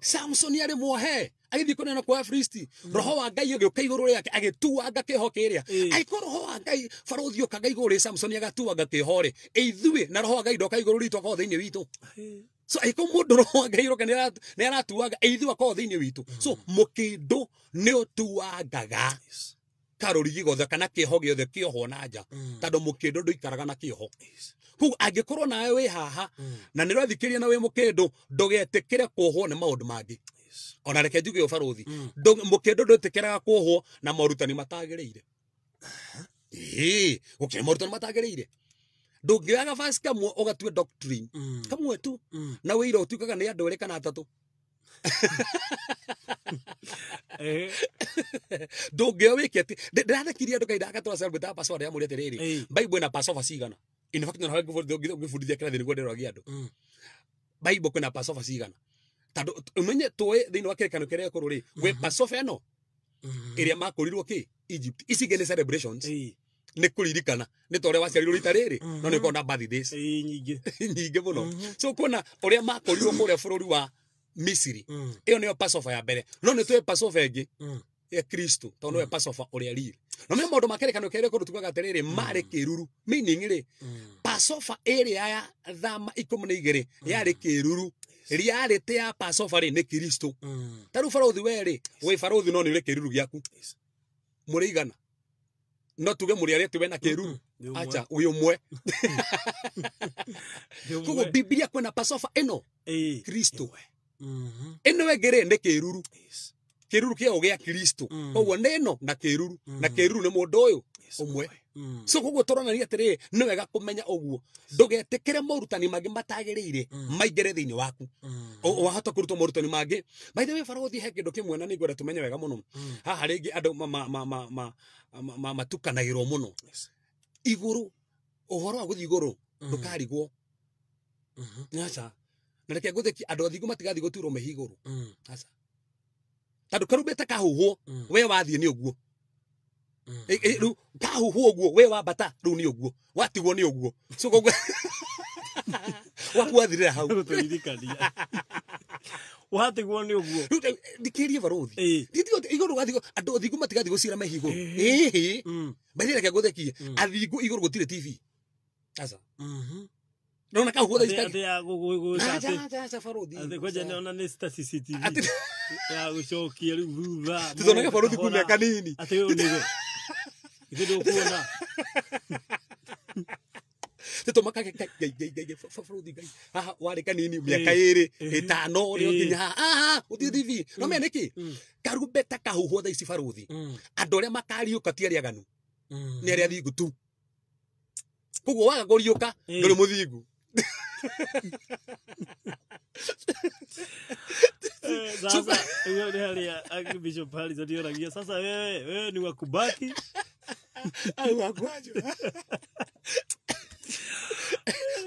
Speaker 2: Samson arĩ muohe agĩthiĩ kũneana kwa Afilisti, roho wa Ngai ũgĩũka igũrũ rĩake agĩtuanga kĩoho kĩrĩa. Angĩkorwo roho wa Ngai barũthi ũkaga igũrũ rĩ Samson agatuanga kĩoho rĩ, ithuĩ na roho wa Ngai ndoka igũrũ ritũ akorwo thĩinĩ witũ. So angĩkorwo mũndũ roho wa Ngai ũroka nĩ aratuanga, ithuĩ akorwo thĩinĩ witũ. So mũkĩndũ nĩ ũtuangaga karũrigi gothe kana kĩoho gĩothe kĩohwo na nja, tondũ mũkĩndũ ndũikaraga na kĩoho. Koguo angĩkorwo nawe wĩ haha na nĩ ũrathikĩrĩria na wĩ mũkĩndũ, ndũgetĩkĩre kuohwo nĩ maũndũ mangĩ. Ona reke njuge ũũ barũthi, mũkĩndũ ndwĩtĩkĩraga kuohwo na morutani matagĩrĩire. Ĩĩ, gũkĩrĩ morutani matagĩrĩire. Ndũngĩoyaga verse kamwe ũgatue doctrine kamwe tu, na wĩira ũtuĩkaga nĩ andũ erĩ kana atatũ. Ndũngĩoya wĩke atĩ ndĩrathekirie andũ kahinda gaka tũracelebrate Passover ndĩramũria atĩrĩrĩ, Bible ĩna Passover cigana? In fact, no ngĩbundithia kĩrathi nĩguo ndĩroragia andũ. Bible kwĩna Passover cigana? Tondũ ũmenye tũĩ thĩinĩ wa kĩrĩkanĩro kĩrĩa gĩkũrũ rĩ, gwĩ Passover ĩno ĩrĩa makũrirwo kĩ Egypt. Ici ingĩ nĩ celebrations, nĩ kũririkana nĩ ta ũrĩa waciarirwo rita rĩrĩ, no nĩ ũkoragwo na birthdays
Speaker 1: nyingĩ
Speaker 2: nyingĩ mũno. So kuona ũrĩa makũrirwo kũrĩa bũrũri wa Misiri, ĩyo nĩyo Passover ya mbere. No nĩ tũĩ Passover ĩngĩ ya Kristo, tondũ nĩwe Passover ũrĩa real. No me maũndũ ma kĩrĩkanĩro kĩrĩa gĩkũrũ tugaga atĩrĩrĩ, marĩ kĩruru, meaning rĩ, Passover ĩrĩa ya thama 12 yarĩ kĩruru, reality ya Passover rĩ nĩ Kristo. Ta rĩu barũthi we rĩ, wĩ barũthi no nĩ ũrĩ kĩruru gĩaku. Mũrĩ igana. No tuge mũrĩ arĩa atĩ we na kĩruru. Acha, wĩ ũmwe. Koguo Biblia kwĩna Passover ĩno, Kristo. Ĩno ĩngĩ rĩ nĩ kĩruru. Kĩruru kĩao gĩa Kristo. Koguo nĩ ĩno na kĩruru. Na kĩruru nĩ mũndũ ũyũ ũmwe. So koguo tũronania atĩrĩrĩ, nĩ wega kũmenya ũguo. Ndũgetĩkĩre morutani mangĩ matagĩrĩire maingĩre thĩinĩ waku. Wahota kũrutwo morutani mangĩ. By the way, barũthi he kĩndũ kĩmwe na nĩngwenda tũmenye wega mũno. Haha rĩngĩ andũ matukanagĩrwo mũno. Igũrũ, ũhoro wa gũthiĩ igũrũ ndũkarigwo. Aca. Na reke ngũthekie, andũ athingu matigathiĩ gũturwo mehi igũrũ. Aca. Tondũ karumbeta kahuhwo, we wathiĩ nĩ ũguo. Rĩu kahuhwo ũguo, we wambata rĩu nĩ ũguo. Watigwo nĩ ũguo. So koguo waku wathirĩra hau.
Speaker 1: Gũtũririkania. Watigwo nĩ ũguo.
Speaker 2: Rĩu thikĩrĩria barũthi. Igũrũ wathiĩ, andũ athingu matigathiĩ gũcira mehi igũrũ. Ĩhĩ. By the way, reke ngũthekie, athingu igũrũ gũtirĩ TV. Aca. Nona kahuhwo thaa ici
Speaker 1: Atĩ ya gũgwĩka
Speaker 2: Aca,
Speaker 1: atĩ.
Speaker 2: aca, aca, barũthi.
Speaker 1: Atĩ kwanja nĩona nĩ ta CCTV.
Speaker 2: Atĩ-
Speaker 1: Ya gũcokia rĩu thutha.
Speaker 2: Tũtonaga barũthi
Speaker 1: Kahora.
Speaker 2: kuma kanini.
Speaker 1: Atĩ ũyũ nĩwe. Ithe ndũkuona.
Speaker 2: Tũtũmakaga ngai, ngai, ngai, ngai, barũthi ngai. Haha warĩ kanini mĩaka ĩrĩ, ĩtano, ũrĩa ũkinya haha. Aha, gũtirĩ TV. No menya nĩkĩ? Karumbeta kahuhwo thaa ici barũthi. Andũ arĩa makariũka ti arĩa aganu. Nĩ arĩa athingu tu. Koguo waga kũriũka, ndũrĩ mũthingu.
Speaker 1: Sasa hiyo ni hali ya Bishop Harrison yoragia. Sasa wewe ni wakubaki
Speaker 2: Au wakwajo.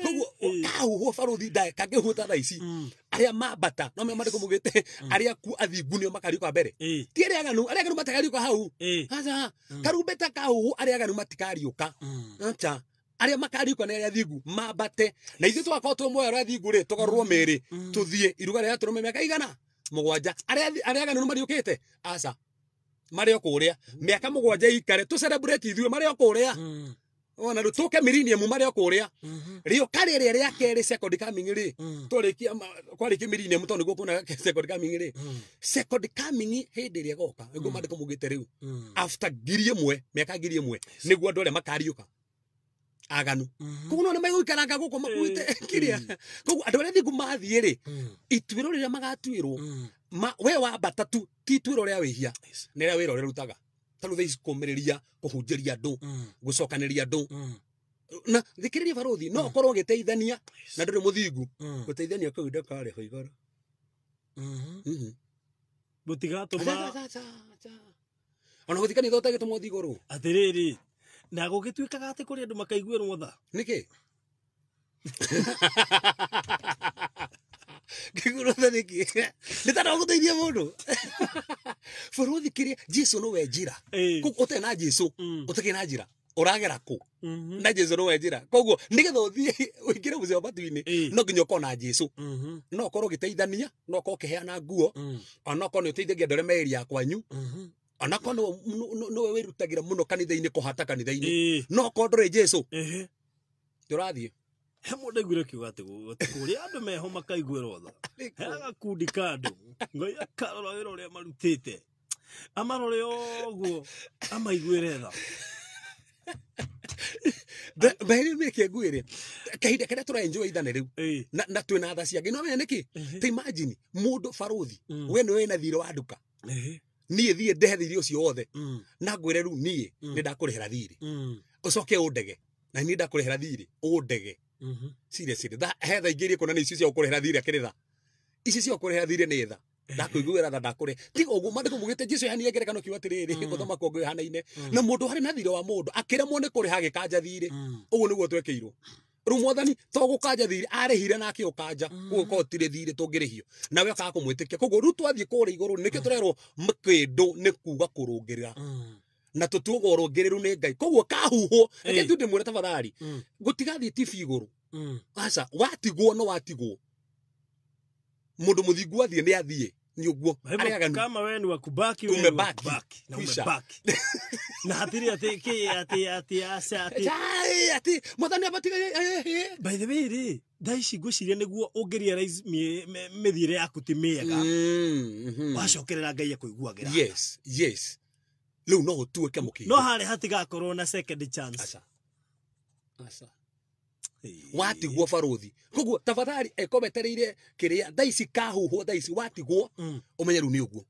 Speaker 2: Koguo kahuhwo barũthi ndae kangĩhuta thaa ici, arĩa mambata no menya maandĩko maugĩte arĩa akuũ athingu nĩo makariũka mbere. Ti arĩa aganu, arĩa aganu matikariũka hau. Aca, karumbeta kahuhwo arĩa aganu matikariũka. Aca, arĩa makariũka nĩ arĩa athingu mambate. Na ithuĩ tũgakorwo twĩ muoyo arĩa athingu rĩ, tũgarũrwo mĩĩrĩ, tũthiĩ iruga rĩrĩa tũrũme mĩaka igana mũgwanja. Arĩa aganu nĩ mariũkĩte? Aca, marĩ o kũrĩa mĩaka mũgwanja ikare tũ celebrate ithuĩ marĩ o kũrĩa. Ona rĩu tũke millennium marĩ o kũrĩa. Rĩũka rĩrĩa rĩa kerĩ second coming rĩ, twarĩkia kwarĩkia millennium tondũ nĩguo kuona second coming rĩ. Second coming hĩndĩ ĩrĩa ĩgoka, nĩguo maandĩko maugĩte rĩu. After 1,000, mĩaka 1,000, nĩguo andũ arĩa makariũka. Aganu. Koguo no nĩ megũikaranga gũkũ makuĩte kĩrĩa. Koguo andũ arĩa thingu mathiĩ rĩ, ituĩro rĩrĩa magatuĩrwo, we wambata tu, ti ituĩro rĩa wĩhia, nĩ rĩa wĩra ũrĩa ũrutaga. Ta rĩu thaa ici kũũmĩrĩria, kũhunjĩria andũ, gũcokanĩria andũ. Na thikĩrĩria barũthi, no ũkorwo ũgĩteithania na ndũrĩ mũthingu. Gũteithania kũu ndũkarĩhwo igũrũ.
Speaker 1: Gũtigatũma
Speaker 2: Acha, acha, acha. Ona gũthikania to gĩtũma ũthiĩ igũrũ.
Speaker 1: Atĩrĩrĩ, na gũgĩtuĩkaga atĩ kũrĩ andũ makaiguĩrwo tha.
Speaker 2: Nĩkĩ? Ngĩguĩrwo tha nĩkĩ? Nĩ ta ndagũteithia mũndũ. Bũrũthi kĩrĩa Jesu nĩwe njĩra. Koguo ũtarĩ na Jesu, ũtakĩrĩ na njĩra. Ũragera kũ? Na Jesu nĩwe njĩra. Koguo nĩgetha ũthiĩ ũingĩre mũciĩ wa matu-inĩ, no nginya ũkorwo na Jesu. No ũkorwo ũgĩteithania, no ũkorwo ũkĩheana nguo, ona okorwo nĩ ũteithagia andũ arĩa me area kwanyu, ona okorwo nĩwe wĩrutagĩra mũno kanitha-inĩ, kũhata kanitha-inĩ. No okorwo ndũrĩ Jesu, ndũrathiĩ.
Speaker 1: He mũndũ aiguire kiuga atĩ kũrĩa andũ meho makaiguĩrwo tha. He gakundi ka andũ, Ngai akarora wĩra ũrĩa marutĩte, amarore ũguo, amaiguĩre tha.
Speaker 2: Mbere mĩke ngwĩre, kahinda karĩa tũra enjoy ithane rĩu, na twĩna tha cia Ngai. No menya nĩkĩ? Ta imagine mũndũ barũthi, we nĩwe wĩna thirĩ wa nduka. Niĩ thiĩ ndehe thirĩ ũcio wothe. Na ngwĩre rĩu niĩ nĩ ndakũrĩhĩra thirĩ. Ũcoke ũndege. Na niĩ ndakũrĩhĩra thirĩ, ũndege. Seriously, he tha ingĩ iria kuonania icio cia gũkũrĩhĩra thirĩ akĩrĩ tha. Ici cia gũkũrĩhĩra thirĩ nĩ tha. Ndakũiguĩra tha, ndakũrĩha. Tiga ũguo, maandĩko maugĩte Jesu yaheanire ngerekano kiuga atĩrĩrĩ, ũthamaki wa Ngai ũhanaine na mũndũ harĩ na thirĩ wa mũndũ, akĩremwo nĩ kũrĩha agĩkanja thirĩ. Ũguo nĩguo twekĩirwo. Rĩu mwathani to gũkanja thirĩ, arĩhire na akĩũkanja. Koguo korwo tirĩ thirĩ tũngĩrĩhio. Nawe ũkaga kũmwĩtĩkia. Koguo rĩu twathiĩ kũrĩa igũrũ, nĩkĩo tũrerwo mĩkĩndũ nĩ kuga kũrũngĩrĩra. Na tũtuagwo rũngĩrĩru nĩ Ngai. Koguo kahuhwo, reke tu ndĩmwĩre tafadhali, gũtigathiĩ TV igũrũ. Aca, watigwo no watigwo. Mũndũ mũthingu athiĩ nĩ athiĩ. Nĩ ũguo. Arĩa aganu.
Speaker 1: Kama we ni wa kubaki, we ni wa
Speaker 2: Umebaki.
Speaker 1: kubaki. Na
Speaker 2: Kwisha.
Speaker 1: umebaki. Na hatirĩ atĩ kĩ, atĩ, atĩ, aca, atĩ.
Speaker 2: Chai, atĩ, mwathani abatiga,
Speaker 1: By the way rĩ, thaa ici ngwĩciria nĩguo ũngĩrealize mĩthiĩre yaku ti mĩega. Wacokerera Ngai akũiguagĩra.
Speaker 2: Yes, yes. Rĩu no ũtuĩke mũkĩndũ.
Speaker 1: No harĩa hatigakorwo na second chance.
Speaker 2: Aca. Aca. Watigwo barũthi. Koguo tafadhali eko wetereire kĩrĩa thaa ici kahuhwo, thaa ici watigwo, ũmenye rĩu nĩ ũguo.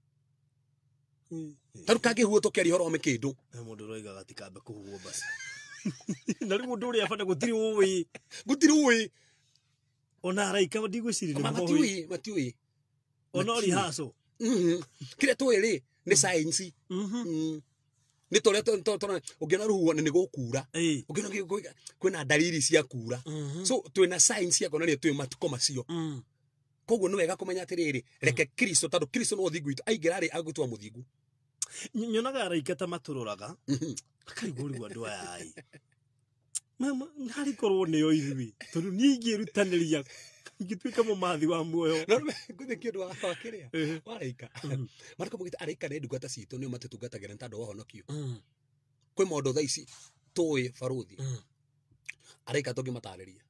Speaker 2: Ta rĩu kangĩhuhwo tũkĩaria ũhoro wa mĩkĩndũ.
Speaker 1: He mũndũ ũroiga gatikambe kũhuhwo basi. Na rĩu mũndũ ũrĩa abata gũtirĩ ũĩ.
Speaker 2: Gũtirĩ ũĩ.
Speaker 1: Ona araika ndigwĩciria nĩ moĩ.
Speaker 2: Matiũĩ, matiũĩ.
Speaker 1: Ona
Speaker 2: Matiũĩ.
Speaker 1: rehearsal.
Speaker 2: Kĩrĩa tũĩ rĩ, nĩ science. Nĩ ta ũrĩa ũngĩona rũhuho nĩ gũkura. Ũngĩona kwĩna dalili cia kura. So twĩna science ya kuonania twĩ matukũ macio. Koguo nĩ wega kũmenya atĩrĩrĩ, reke Kristo, tondũ Kristo nĩwe ũthingu witũ, aingĩra rĩ, agũtua mũthingu.
Speaker 1: Nyonaga araika ta matũrũraga, makarigwo rĩu andũ aya ĩ. Harĩ korwo nĩo ithuĩ, tondũ niĩ ingĩĩrutanĩria, ingĩtuĩka mũmathi wa muoyo.
Speaker 2: No, no, ngũthĩ kĩndũ wa kĩrĩa, wa araika. Mariko mũgĩte araika nĩ ndungata citũ, nĩo matũtungatagĩra nĩ tondũ wa ũhonokio. Kwĩ maũndũ thaa ici tũĩ barũthi, araika tũngĩmatarĩria.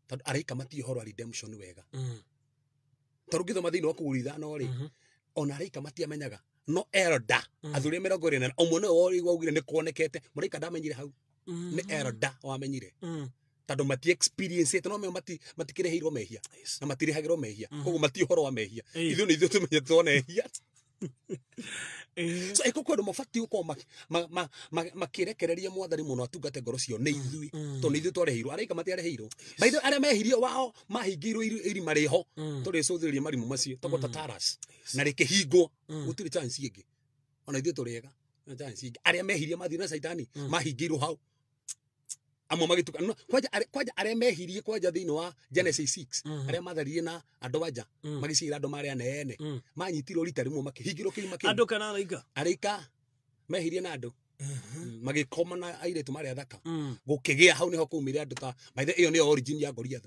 Speaker 2: Tondũ araika matiũĩ ũhoro wa redemption wega. Tondũ ũngĩthoma thĩinĩ wa Kũguũria ithano rĩ, ona araika matiamenyaga. No elder, athuri a mĩrongo ĩrĩ na ĩna, ũmwe nĩwe waugire nĩ kuonekete, mũraika ndamenyire hau. Nĩ elder wamenyire. Tondũ mati experience no meo matikĩrĩhĩirwo mehia. Na matirĩhagĩrwo mehia. Koguo matiũĩ ũhoro wa mehia. Ithuĩ nĩ ithuĩ tũmenye tuone ehia. So, ĩko kwĩ andũ mabatiĩ gũkorwo makĩrekereria mwathani mũno atungate ngoro ciao nĩ ithuĩ. Tondũ nĩ ithuĩ twarĩhĩirwo. Araika matiarĩhĩirwo. By the way, arĩa mehirie wao mahingĩirwo irima rĩho. Tũrĩcũthĩrĩria marimũ macio. Tondũ ta Taras. Na rĩkĩhingwo. Gũtirĩ chance ĩngĩ. Ona ithuĩ tũrĩ ega. Na chance ĩngĩ. Arĩa mehirie mathiĩ na Caitani, mahingĩirwo hau. Amwe magĩtuka. No, kwanja arĩa mehirie kwanja thĩinĩ wa Genesis 6, arĩa matharirie na andũ anja, magĩciĩra andũ marĩa anene, manyitirwo rita rĩmwe makĩhingĩrwo kĩrima kĩu.
Speaker 1: Andũ kana araika?
Speaker 2: Araika mehirie na andũ. Magĩkoma na airĩtu marĩa athaka. Gũkĩgĩa hau nĩho kwaumire andũ ta, by the way, ĩyo nĩyo origin ya Goliath.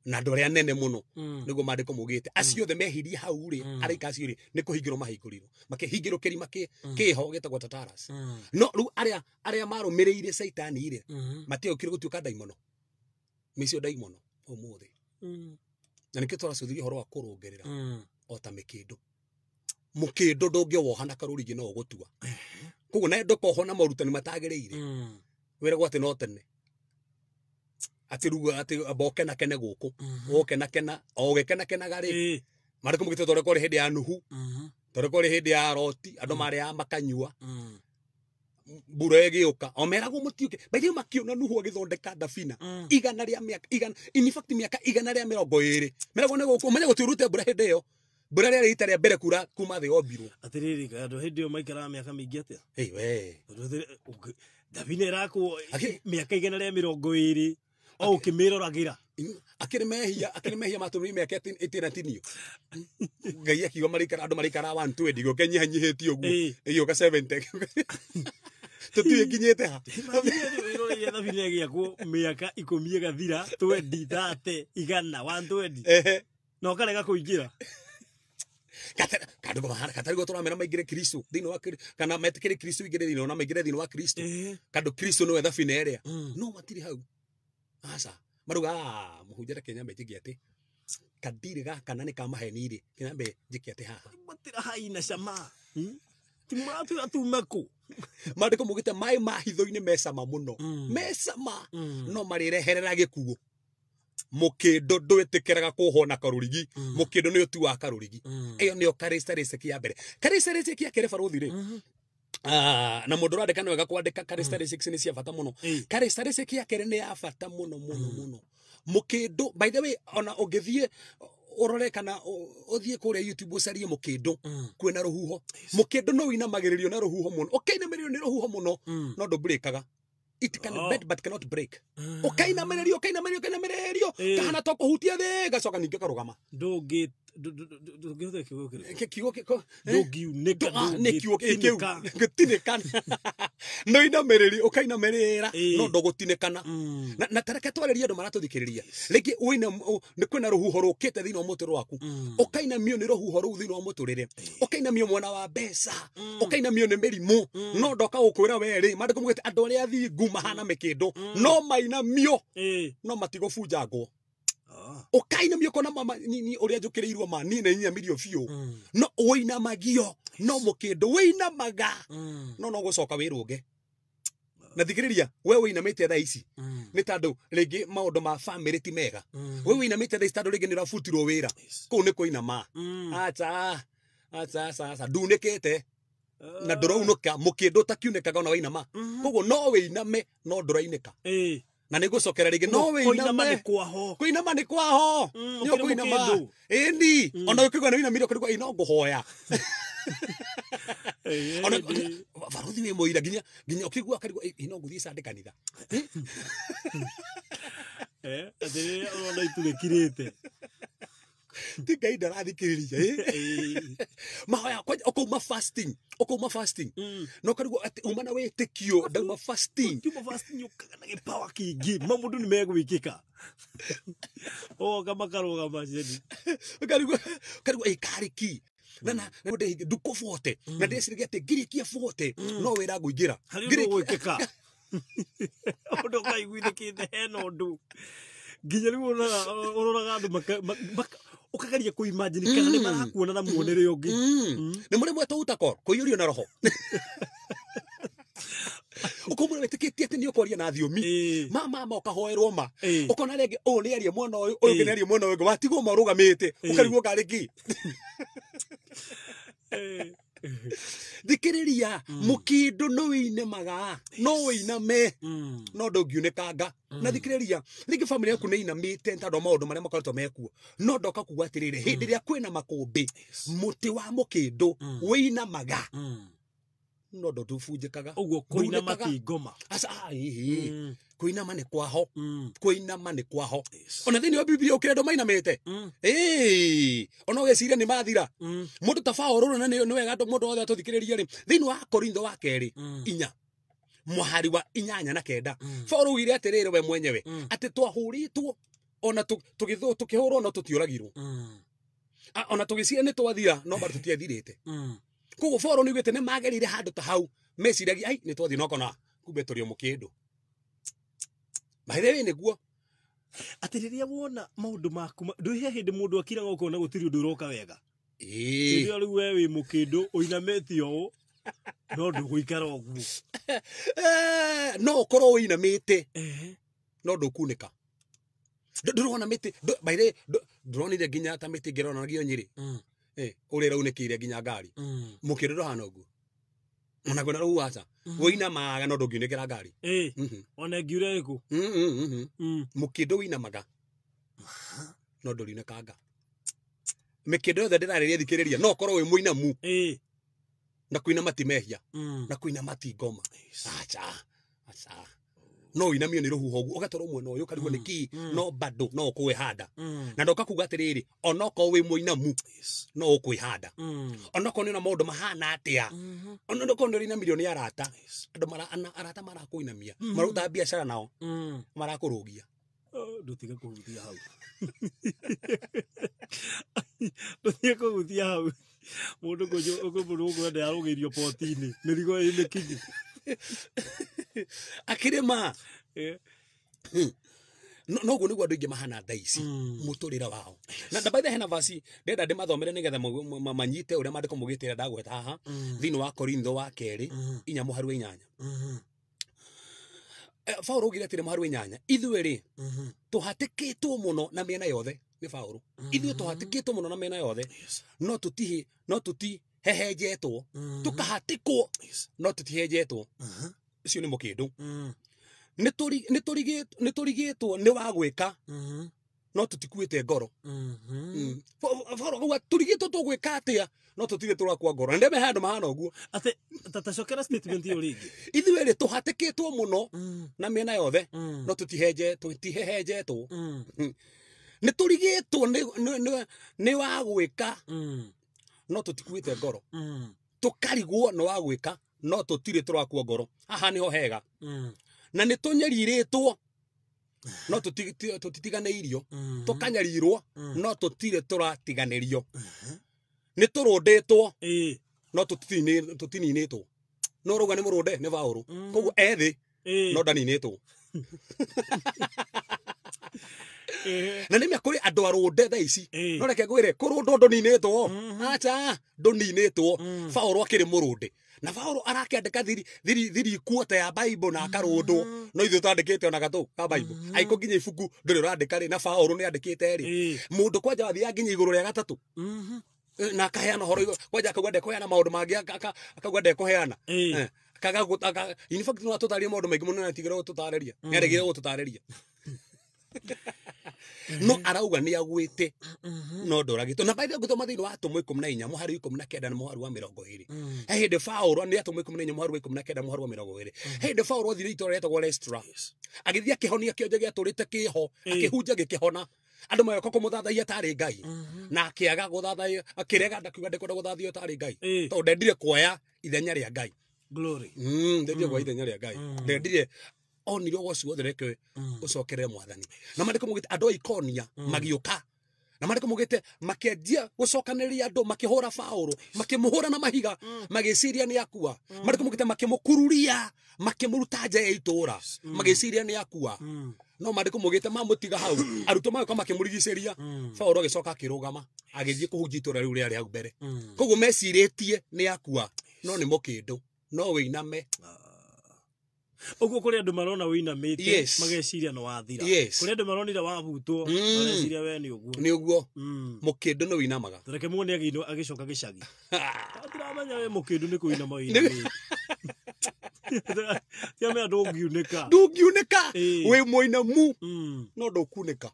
Speaker 2: Na andũ arĩa anene mũno nĩguo maandĩko maugĩte acio othe mehirie hau rĩ, araika acio rĩ nĩ kũhingĩrwo mahingũrirwo, makĩhingĩrwo kĩrima kĩho gĩtagwo Tartarus. No rĩu arĩa marũmĩrĩire Caitani rĩ, matiokire gũtuĩka ndaimono, mĩcio ndaimono ũmũthĩ. Na nĩkĩo tũracũthirie ũhoro wa kũrũngĩrĩra o ta mĩkĩndũ. Mũkĩndũ ndũngĩwoha na karũrigi no ũgũtua, koguo na ndũkohwo na morutani matagĩrĩire. Wĩragwo atĩ no tene atĩ rĩu atĩ amba ũkenakene gũkũ, ũkenakena o ũgĩkenakenaga rĩ, marĩkũ mũgĩte tondũ kwarĩ hĩndĩ ya Nuhu, tondũ kwarĩ hĩndĩ ya Loti, andũ marĩaga makanyua, mbura ĩgĩũka, o meragwo mũtiũke baithe, makiona Nuhu agĩthondeka ndabina 100 rĩa mĩaka 100, in fact mĩaka 120, meragwo nĩ gũkũ ũmenye gũtiurute mbura hĩndĩ ĩyo, mbura rĩarĩ rita rĩa mbere kura kuma thĩ yombirwo.
Speaker 1: Atĩrĩrĩ, kaĩ andũ hĩndĩ ĩyo maikaraga mĩaka mĩingĩ atĩa?
Speaker 2: Hey, we.
Speaker 1: Tondũ thabina ĩrakwo mĩaka 120 o ũkĩmĩroragĩra.
Speaker 2: Akĩrĩ mehia matũmire mĩaka ĩtĩna tinio. Ngai akiuga marĩikara, andũ marĩikara 120, gĩũka nyihanyihĩtie ũguo, ĩgĩũka 70, tũtiũĩ nginyĩte ha.
Speaker 1: Ĩroreire thabina ĩgĩakwo mĩaka 10 ĩgathira, 20, 30, 100, 120, na ũkarega kũingĩra.
Speaker 2: Kandũ mahana katarigwo tũramera maingĩre Kristo thĩinĩ wa kana metĩkĩre Kristo ingĩre thĩinĩ, ona maingĩre thĩinĩ wa Kristo, kandũ Kristo nĩwe thabina ĩrĩa. No matirĩ hau, aca maruga, "Ah, mũhunjia, reke nyambe njĩke atĩ kadiri gaka na nĩ ka maheni rĩ, nyambe njĩke atĩ haha."
Speaker 1: Matirahaina cama. Ti mũratwĩra tume kũ?
Speaker 2: Maandĩko maugĩte maĩ ma hitho-inĩ me cama mũno, me cama, no marĩreherera gĩkuũ. Mũkĩndũ ndwĩtĩkĩraga kũhwo na karũrigi, mũkĩndũ nĩ ũtuaga karũrigi. Ĩyo nĩyo characteristic ya mbere. Characteristic ya kerĩ, barũthi rĩ, ah, na mũndũ ũrandĩka nĩ wega kwandĩka, characteristics nĩ cia bata mũno. Characteristic ya kerĩ nĩ ya bata mũno mũno mũno. Mũkĩndũ, by the way, ona ũngĩthiĩ ũrore kana ũthiĩ kũrĩa YouTube ũcarie mũkĩndũ kwĩna rũhuho, mũkĩndũ no ũinamagĩrĩrio na rũhuho mũno, ũkainamĩrĩrio nĩ rũhuho mũno, no ndũbreakaga. It can bend but cannot break. Ũkainamĩrĩrio, ũkainamĩrĩrio, ũkainamĩrĩrio, kahana to kũhutia thĩ, gacoka ningĩ karũgama.
Speaker 1: Ndũngĩ ndũngĩhũthĩra kiugo kĩrĩkũ?
Speaker 2: Kiugo
Speaker 1: Ndũngiunĩka.
Speaker 2: Nĩ kiugo kĩu.
Speaker 1: Ndũngĩtinĩka.
Speaker 2: Gũtinĩkana no inamĩrĩri ũkainamĩrĩra, no ndũgũtinĩkana. Na tareke twarĩrie andũ maratũthikĩrĩria, rĩngĩ wĩna nĩ kwĩna rũhuho rũkĩte thĩinĩ wa mũtũrĩre waku, ũkainamio nĩ rũhuho rũu thĩinĩ wa mũtũrĩre, ũkainamio mwena wa mbeca, ũkainamio nĩ mĩrimũ, no ndoka gũkwĩra werĩ, maandĩko maugĩte andũ arĩa athingu mahana mĩkĩndũ, no mainamio, no matigũbunjangwo. Ũkainamio ũkona mama ni ũrĩa njũkĩrĩirwo ma niĩ nĩ nyinamirio biũ, no ũinamagio, no mũkĩndũ wĩinamaga, no gũcoka wĩrũnge. Na thikĩrĩria, we wĩinamĩte thaa ici nĩ tondũ rĩngĩ maũndũ ma family ti mega. We wĩinamĩte thaa ici tondũ rĩngĩ nĩ ũrabutirwo wĩra, kũu nĩ kũinama. Acha, acha, acha, acha, ndunĩkĩte na ndũraunũka. Mũkĩndũ ũtakiunĩkaga ona wainama, koguo no wĩiname no ndũrainĩka. Na nĩ ngũcokera rĩngĩ, no
Speaker 1: Kũinama nĩ
Speaker 2: wĩiname.
Speaker 1: kwaho.
Speaker 2: Kũinama nĩ kwaho. Nĩ
Speaker 1: Ũkĩrĩ
Speaker 2: ũkũinama.
Speaker 1: mũkĩndũ.
Speaker 2: Ĩni ona ũkĩigua nĩ wĩinamire, ũkĩrigwo, "Ĩ, no ngũhoya." Ona baruthi wĩ mũira, nginya ũkĩigua akarigwo, "Ĩ, no ngũthiĩ Sunday kanitha?"
Speaker 1: Atĩ rĩrĩa ũrona itu rĩkirĩte.
Speaker 2: Ti Ngai ndarathikĩrĩria, ĩ? Mahoya kwanja ũkauma fasting na ũkarigwo atĩ uma na wĩtĩkio, ndauma fasting.
Speaker 1: Kiuma fasting ũkaga na gĩpawa kĩingĩ, maũndũ nĩ megwĩkĩka, oka makarũgama ceni.
Speaker 2: Ũkarigwo ĩ karĩ ki na ndukũ 40 na ndĩreciragia atĩ ngirĩkia 40 no wĩra ngũingĩra.
Speaker 1: Harĩ ũndũ ũgwĩkĩka, ũndũ ũkaiguithĩkĩte hena ũndũ nginya rĩu ũroraga andũ ũkageria kũimagine kana nĩ marakuona na muonere ũngĩ.
Speaker 2: Nĩ mũrĩ mwetwo utakor kũiyũrio na roho, ũkaumũra wĩtĩkĩtie atĩ nĩ ũkwaria na thiomi, ma ũkahoerwo ma, ũkona rĩngĩ ũyũ nĩ aria mwena ũyũ, ũyũ ũngĩ nĩ aria mwena ũyũ ũngĩ, watigwo ma ũrũgamĩte, ũkarigwo karĩ kĩ. Thikĩrĩria, mũkĩndũ nĩ wĩinamaga, no wĩiname, no ndũngiunĩkanga. Na thikĩrĩria, rĩngĩ famĩlĩ yaku nĩ inamĩte tondũ wa maũndũ marĩa makoretwo mekuo, no ndoka kuga atĩrĩrĩ, hĩndĩ ĩrĩa kwĩna makũmbĩ, mũtĩ wa mũkĩndũ wĩinamaga no ndũbunjĩkaga.
Speaker 1: Ũguo kũinama
Speaker 2: Ndunĩkaga.
Speaker 1: ti ngoma.
Speaker 2: Aca, ĩhĩ, kũinama nĩ kwaho, kũinama nĩ kwaho. Ona thĩinĩ wa Biblia ũkĩrĩ andũ mainamĩte. Ĩĩ, ona ũgeciria nĩ mathira, mũndũ ta Paũlũ, na nĩ wega andũ mũndũ wothe atũthikĩrĩrie rĩ, thĩinĩ wa Korintho wa kerĩ 4 mũhari wa 8 na 9, Paũlũ augire atĩrĩrĩ, we mwenyewe atĩ twahũrĩtwo Ona tũkĩhũrwo no tũtiũragirwo. Ona tũgĩcira nĩ twathira no bado tũtiathirĩte. Koguo Paũlũ nĩaugĩte nĩ magerire handũ ta hau meciragia ai nĩ twathira no kona kumbe tũrĩ o mũkĩndũ. By the way nĩguo.
Speaker 1: Atĩ rĩrĩa wona maũndũ maku ndũĩ he hĩndĩ mũndũ akiraga ũkona gũtirĩ ũndũ ũroka wega. Hĩndĩ ĩyo rĩu we wĩ mũkĩndũ ũinamĩte ũũ no ndũgũikara ũguo.
Speaker 2: No ũkorwo ũinamĩte no ndũkunĩka. Ndũrona mĩtĩ by the way ndũronire nginya ta mĩtĩ ĩngĩ ĩronanagio Nyĩrĩ. Ũrĩa ĩraunĩkĩire nginya ngari. Mũkĩndũ ndũhana ũguo. Ona kwĩna rũhuho aca. Wĩinamaga no ndũngiunĩkĩra ngari.
Speaker 1: Ona ĩngiura ĩkũ.
Speaker 2: Mũkĩndũ wĩinamaga no ndũriunĩkanga. Mĩkĩndũ yothe ndĩrarĩria thikĩrĩria no ũkorwo wĩ mũinamu. Na kũinama ti mehia. Na kũinama ti ngoma. Aca. Aca. No ũinamio nĩ rũhuho ũguo ũgatwarwo mwena ũyũ ũkarigwo nĩ kĩ no bado no ũkwĩhanda. Na ndoka kuga atĩrĩrĩ onokorwo wĩ mũinamu no ũkwĩhanda. Onokorwo nĩ na maũndũ mahana atĩa. Onokorwo nĩ ũrĩ na mirioni ya arata. Andũ arata marakũinamia. Marutaga biacara nao. Marakũrũgia.
Speaker 1: Ndũtige kũhutia hau. Ndũtige kũhutia hau. Mũndũ mũndũ ũkwenda arũgĩrio poti-inĩ mĩrigo ĩ mĩkinyu.
Speaker 2: Akĩrĩma. Noguo nĩguo andũ aingĩ mahana thaa ici mũtũrĩre wao. Na by the way hena verse ndĩrenda ndĩmathomere nĩgetha manyite ũrĩa maandĩko maugĩte ĩrĩa ndagweta haha thĩinĩ wa Korintho wa kerĩ 4 mũhari wa 8. Paũlũ augire atĩrĩ mũhari wa 8 ithuĩ rĩ tũhatĩkĩtwo mũno na mĩena yothe nĩ Paũlũ. Ithuĩ tũhatĩkĩtwo mũno na mĩena yothe no tũtihehenjetwo. Tũkahatĩkwo no tũtihehenjetwo. Ũcio nĩ mũkĩndũ. Nĩ tũrigĩtwo nĩ wa gwĩka no tũtikuĩte ngoro. Paũlũ akauga tũrigĩtwo tũgwĩka atĩa no tũtirĩ tũrakua ngoro. Na ndeme handũ mahana ũguo.
Speaker 1: Atĩ tacokera statement ĩyo rĩngĩ.
Speaker 2: Ithuĩ rĩ tũhatĩkĩtwo mũno na mĩena yothe no tũtihehenjetwo. Nĩ tũrigĩtwo nĩ wa gwĩka no tũtikuĩte ngoro. Tũkarigwo nĩ wa gwĩka no tũtirĩ tũrakua ngoro. Haha nĩho hega. Na nĩ tũnyarirĩtwo no tũtitiganĩirio. Tũkanyarirwo no tũtirĩ tũratiganĩrio. Nĩ tũrũndĩtwo no tũtininĩtwo. No ũrauga nĩ mũrũnde nĩ Paũlũ. Koguo ethĩ no ndaninĩtwo. Na nĩ kũrĩ andũ arũnde thaa ici. No reke ngwĩre kũrũndwo ndũninĩtwo. Aca ndũninĩtwo. Paũlũ akĩrĩ mũrũnde. Na Paũlũ arakĩandĩka thiri quarter ya Bible na akarũndwo. No ithuĩ twandĩkĩte ona gatũ ka Bible. Aikũ nginya ibuku ndũrĩ ũrandĩka rĩ na Paũlũ nĩ andĩkĩte rĩ. Mũndũ kwanja wathiaga nginya igũrũ rĩa gatatũ. Na akaheana ũhoro igũrũ. Kwanja akauga ndekũheana maũndũ mangĩ akauga ndekũheana. Kaga in fact no atũtarĩrie maũndũ maingĩ mũno na atigire gũtũtarĩria. Nĩ aregire gũtũtarĩria. No arauga nĩ agwĩte no ndũragĩtwo. Na by the way ngũthoma thĩinĩ wa Atũmwo 14 mũhari 19 na mũhari wa 20. He hĩndĩ Paũlũ nĩ Atũmwo 14 mũhari wa 19 mũhari wa 20. He hĩndĩ Paũlũ athire itũũra rĩetagwo Lystra. Agĩthiĩ akĩhonia kĩonje gĩatũrĩte kĩho, akĩhunja gĩkĩhona. Andũ magĩũka kũmũthathaiya tarĩ Ngai. Na akĩaga gũthathaiya, akĩrega ndakiuga ndekwenda gũthathaiyo tarĩ Ngai. Tondũ ndendire kuoya ithenya rĩa Ngai.
Speaker 1: Glory.
Speaker 2: Ndendire kuoya ithenya rĩa Ngai. Ndendire onire ũgoci wothe reke ũcokerere mwathani. Na maandĩko maugĩte andũ a Ikonia magĩũka. Na maandĩko maugĩte makĩanjia gũcokanĩrĩria andũ makĩhũra Paũlũ, makĩmũhũra na mahiga, magĩciria nĩ akua. Maandĩko maugĩte makĩmũkururia, makĩmũruta nja ya itũũra, magĩciria nĩ akua. No maandĩko maugĩte mamũtiga hau, arutwo magĩũka makĩmũrigicĩria. Paũlũ agĩcoka akĩrũgama, agĩthiĩ kũhunjia itũũra rĩu rĩarĩ hau mbere. Koguo mecirĩtie nĩ akua, no nĩ mũkĩndũ, no wĩiname.
Speaker 1: Ũguo kũrĩ andũ marona wĩinamĩte mageciria nĩ wathira. Kũrĩ andũ maronire wabutwo mareciria we nĩ ũguo.
Speaker 2: Nĩ ũguo. Mũkĩndũ nĩ wĩinamaga.
Speaker 1: Reke muone agĩcoka gĩcagi. Ndiramenya we mũkĩndũ nĩ kũinama wĩinamĩte. Tiamenya ndũngiunĩka.
Speaker 2: Ndũngiunĩka. Wĩ mũinamu no ndũkunĩka.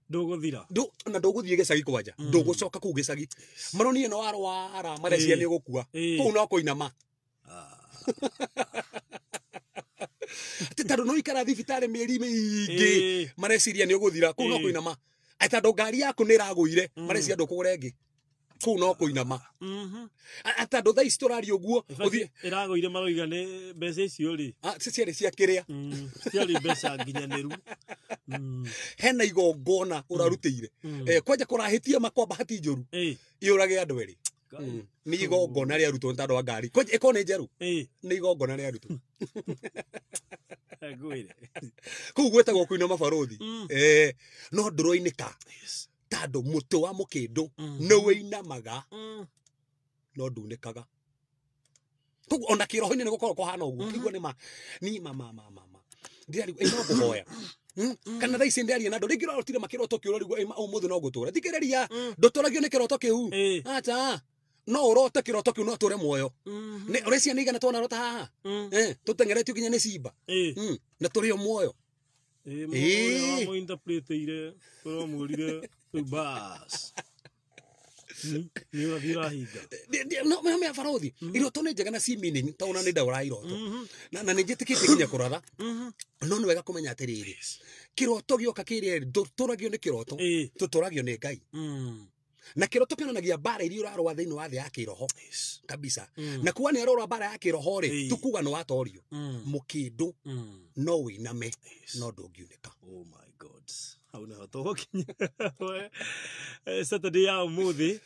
Speaker 1: Ndũgũthira.
Speaker 2: Na ndũgũthiĩ gĩcagi kwanja. Ndũgũcoka kũu gĩcagi. Maronire nĩ warwara mareciria nĩ ũgũkua. Kũu no kũinama. Atĩ tondũ no ikara thibitarĩ mĩeri mĩingĩ mareciria nĩ ũgũthira kũu no kũinama. Atĩ tondũ ngari yaku nĩ ĩragũire mareciria ndũkũgũra ĩngĩ kũu no kũinama. Atĩ tondũ thaa ici tũraria ũguo
Speaker 1: ĩragũire maroiga nĩ mbeca icio rĩ
Speaker 2: ciarĩ cia kĩrĩa
Speaker 1: ciarĩ mbeca nginyanĩru
Speaker 2: Hena igongona ũrarutĩire. Kwanja kũrahĩtia makwa bahati njũru. Yũrage andũ erĩ. Nĩ igongona rĩarutwo nĩ tondũ wa ngari. Kwanja ĩkorwo nĩ njerũ. Nĩ igongona rĩarutwo.
Speaker 1: Ngwĩre.
Speaker 2: Kũu gwĩtagwo kũina mabarũthi. No ndũroinĩka. Tondũ mũtĩ wa mũkĩndũ nĩ wĩinamaga no ndunĩkaga. Koguo ona kĩroho-inĩ nĩ gũkorwo kũhana ũguo. Kĩigua nĩ ma ni ma ma ma ma ma. Ndĩrarigwo ĩ no ngũhoya. Kana thaa ici ndĩraria na andũ rĩngĩ ũrarutire makĩroto kĩu ũrarigwo ĩ ũmũthĩ no ngũtũra. Thikĩrĩria ndũtũragio nĩ kĩroto kĩu. Acha. No ũrote kĩroto kĩu no ũtũre muoyo. Nĩ ũrĩa ciana igana twanarota haha. Tũteng'eretio nginya nĩ simba. Na tũrĩ o muoyo.
Speaker 1: Mũndũ ũrĩa wamũinterpretĩire ũramwĩrire rĩu bas. Nĩ ũrathiĩ ũrahinga.
Speaker 2: No mea barothi. Iroto nĩ njega na ci meaning tondũ ona nĩ ndaũra iroto. Na nĩ njĩtĩkĩtie nginya kũratha. No nĩ wega kũmenya atĩrĩrĩ. Kĩroto gĩoka kĩrĩa ndũtũragio nĩ kĩroto. Tũtũragio nĩ Ngai. Na kĩroto kĩonanagia mbara iria ũrarũa thĩinĩ wa thĩ ya kĩroho. Kabisa. Na kuwa nĩ arorwa mbara ya kĩroho rĩ, tukuga nĩ watorio. Mũkĩndũ no wĩiname no ndũngiunĩka.
Speaker 1: Oh my God. Hau nĩho tũgũkinya. Saturday ya ũmũthĩ.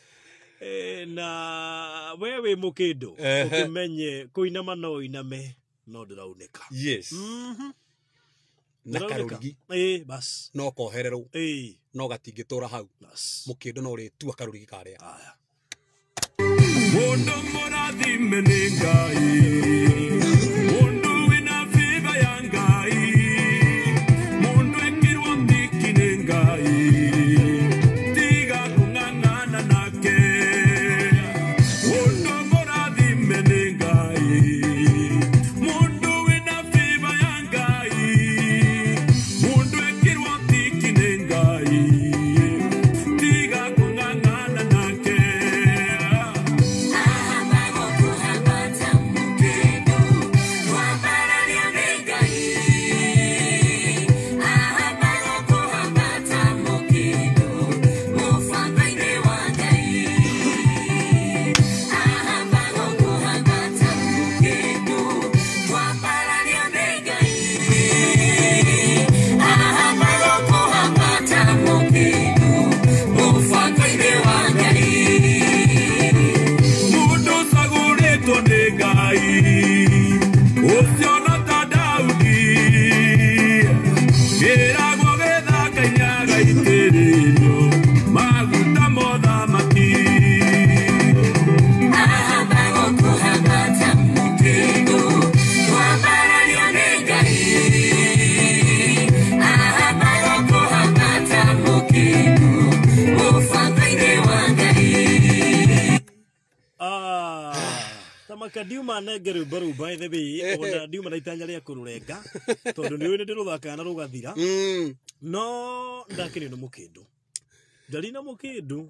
Speaker 1: Na we wĩ mũkĩndũ ũkĩmenye kũinama no ũiname no ndũraunĩka.
Speaker 2: Yes. Na karũrigi
Speaker 1: bas.
Speaker 2: No kohererwo no gatingĩtũra hau.
Speaker 1: Bas.
Speaker 2: Mũkĩndũ no ũrĩtua karũrigi karĩa.
Speaker 1: Aya.
Speaker 3: Mundu mũrathime nĩ Ngai. Mundu wĩna favor ya Ngai. Mundu ekĩrwo tiki nĩ Ngai. Tiga kũng'ang'ana nake. Mundu mũrathime nĩ Ngai. Mundu wĩna favor ya Ngai. Mundu ekĩrwo tiki nĩ Ngai. Tiga kũng'ang'ana nake. Mundu ũcagũrĩtwo nĩ Ngai, ũcio no ta Daudi. Kĩragwo gĩthaka-inĩ agaitĩrĩrio maguta ma ũthamaki.
Speaker 1: Tamaka ndiuma nenge rwĩmbo rũu by the way ona ndiuma na itanya rĩa kũrũrenga tondũ nĩ ũĩ nĩ ndĩrũthakaga na rũgathira. No ndakenio nĩ mũkĩndũ. Ndari na mũkĩndũ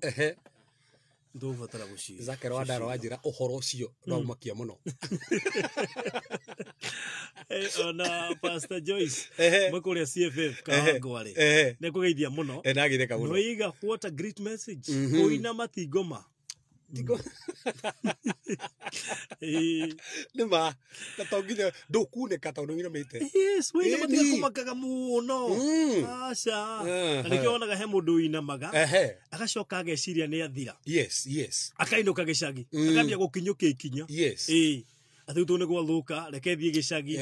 Speaker 1: ndũgũbatara gũci.
Speaker 2: Zakero wa ndaro wanjĩra ũhoro ũcio ndwaumakia mũno.
Speaker 1: Ona Pastor Joyce makũrĩa CFF Kawangware nĩ kũgeithia mũno.
Speaker 2: Ndagithĩka mũno.
Speaker 1: Noiga what a great message. Kũina matingoma.
Speaker 2: Nĩ ma na to nginya ndũkunĩka tondũ ũinamĩte.
Speaker 1: Yes, wĩna matiga kũmakaga mũno. Aca. Na nĩkĩo wonaga he mũndũ ũinamaga agacoka ageciria nĩ athira.
Speaker 2: Yes, yes.
Speaker 1: Akainũka gĩcagi. Akambia gũkinyũkia ikinya.
Speaker 2: Yes.
Speaker 1: Atĩ rĩu tondũ nĩ gwathũka reke thiĩ gĩcagi.